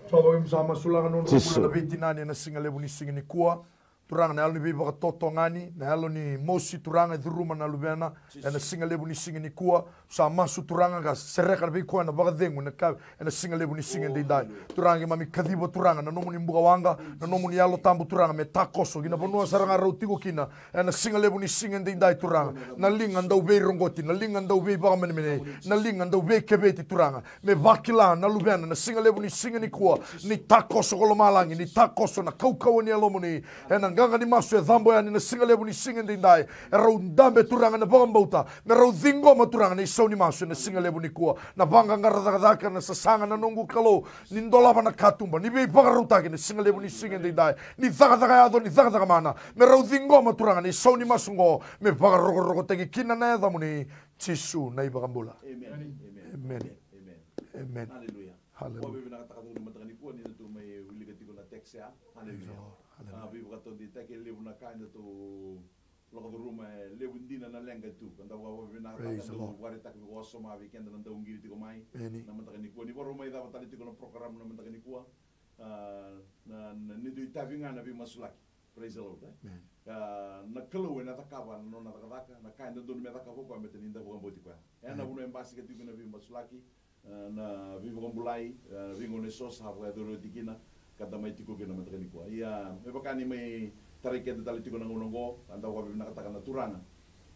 Jiova, keimami sa masulaka na nodra bula na veitinani ena siga levu ni siga nikua. Turaga na yalo ni veivakatotogani, na yalo ni mosi Turaga e curuma na luvena ena siga levu ni siga nikua. Sa masu Turaga ka sereka vei koya na vakacegu ena ka, ena siga levu ni siga edaidai. Turaga keimami kaciva Turaga na nomuni bukawaqa, na nomuni Yalo Tabu Turaga me takoso ki na vanua sara ga rau tiko kina, ena siga levu ni siga edaidai Turaga. Na liga dau veirogoti, na liga dau veivakamenemenei, na liga dau veikeveti Turaga. Me vakila na luvena na siga levu ni siga nikua, ni takoso ko lomalagi, ni takoso na kaukauwa ni Yalomuni. Ena qaqa ni masu e cabo yani na siga levu ni siga edaidai. E rau dabe Turaga na vakabauta, me rau ciqoma Turaga na isau ni masu ena siga levu nikua. Na vaqaqara cakacaka, na sasaga na noqu Kalou, ni dolava na katuba, ni veivakarautaki na siga levu ni siga edaidai. Ni cakacaka yaco, ni cakacaka mana, me rau ciqoma Turaga na isau ni masu oqo, me vakarokorokotaki kina na yacamuni. Jisu na iVakabula. Amen. Amen. Amen. Amen. Hallelujah. Hallelujah. Vakavinavinakataka tiko na mataka nikua ni datou mai wilika tiko na text ya. Hallelujah. Praise the Lord. Hallelujah. A, veivakataudeitaki e levu na ka e datou lako curuma, e levu dina na leqa tu. Ka da vakavinavinakataka, praise the Lord, datou vakaraitaka vei koya, wasoma vei keda na dauqiri tiko mai. Amen. Na mataka nikua ni vakarau mai cava tale tiko na program na mataka nikua. A, na, na, ni dui tavi ga na veimasulaki. Praise the Lord, eh? Amen. A, na Kalou ena cakava na nona cakacaka, na ka e dodonu me cakava o koya, baleta ni da vakabauti koya. E na vuna e basika tiko kina na veimasulaki, a, na veivakabulai, a, veigauna eso sa vakayacori oti kina, ka da mai tiko kina na mataka nikua. Ia, me vaka ni mai tarai keda tale tiko na gauna oqo, a da vakavinavinakataka na Turaga.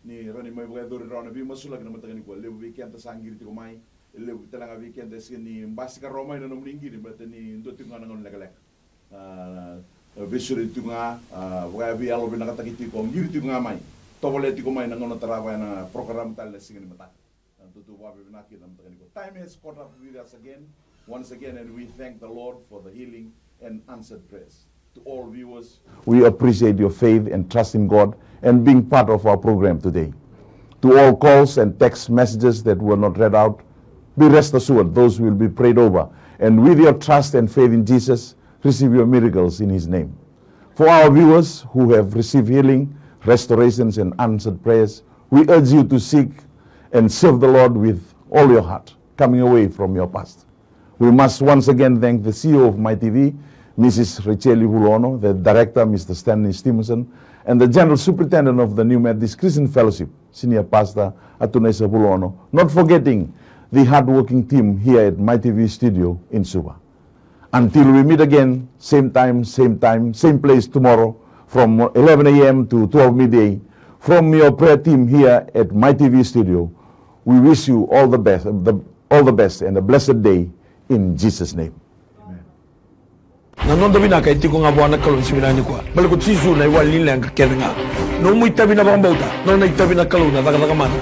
Ni rawa ni mai vakayacori rawa na veimasulaki na mataka nikua. Levu vei keda sa qiri tiko mai, e levu tale ga vei keda e sega ni basika rawa mai na nomuni qiri, baleta ni dua tiko ga na gauna lekaleka. A, veisureti tiko ga, a, vakaveiyalovakataki tiko, qiri tiko ga mai. Tovolea tiko mai na gauna tarava ena program tale na siga ni mataka. A, tou vakavinavinaka kina na mataka nikua. Time has caught up with us again, once again, and we thank the Lord for the healing and answered prayers. To all viewers, we appreciate your faith and trust in God and being part of our program today. To all calls and text messages that were not read out, be rest assured those will be prayed over. And with your trust and faith in Jesus, receive your miracles in His name. For our viewers who have received healing, restorations, and answered prayers, we urge you to seek and serve the Lord with all your heart, coming away from your past. We must once again thank the C E O of My T V, Missus Rachel Vuluono, the director, Mister Stanley Stevenson, and the General Superintendent of the New Methodist Christian Fellowship, Senior Pastor Atunaisa Vuluono, not forgetting the hardworking team here at My T V studio in Suva. Until we meet again, same time, same time, same place tomorrow, from eleven a m to twelve midday, from your prayer team here at My T V studio, we wish you all the best, the, all the best and a blessed day in Jesus' name. Amen. Na noda vinaka e tiko ga vua na Kalou ni siga vinaka nikua. Baleta ko Jisu na iwali ni leqa kece ga. Nomu itavi na vakabauta, nona itavi na Kalou na cakacaka mana.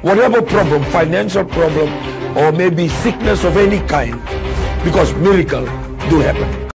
Whatever problem, financial problem, or maybe sickness of any kind, because miracle do happen.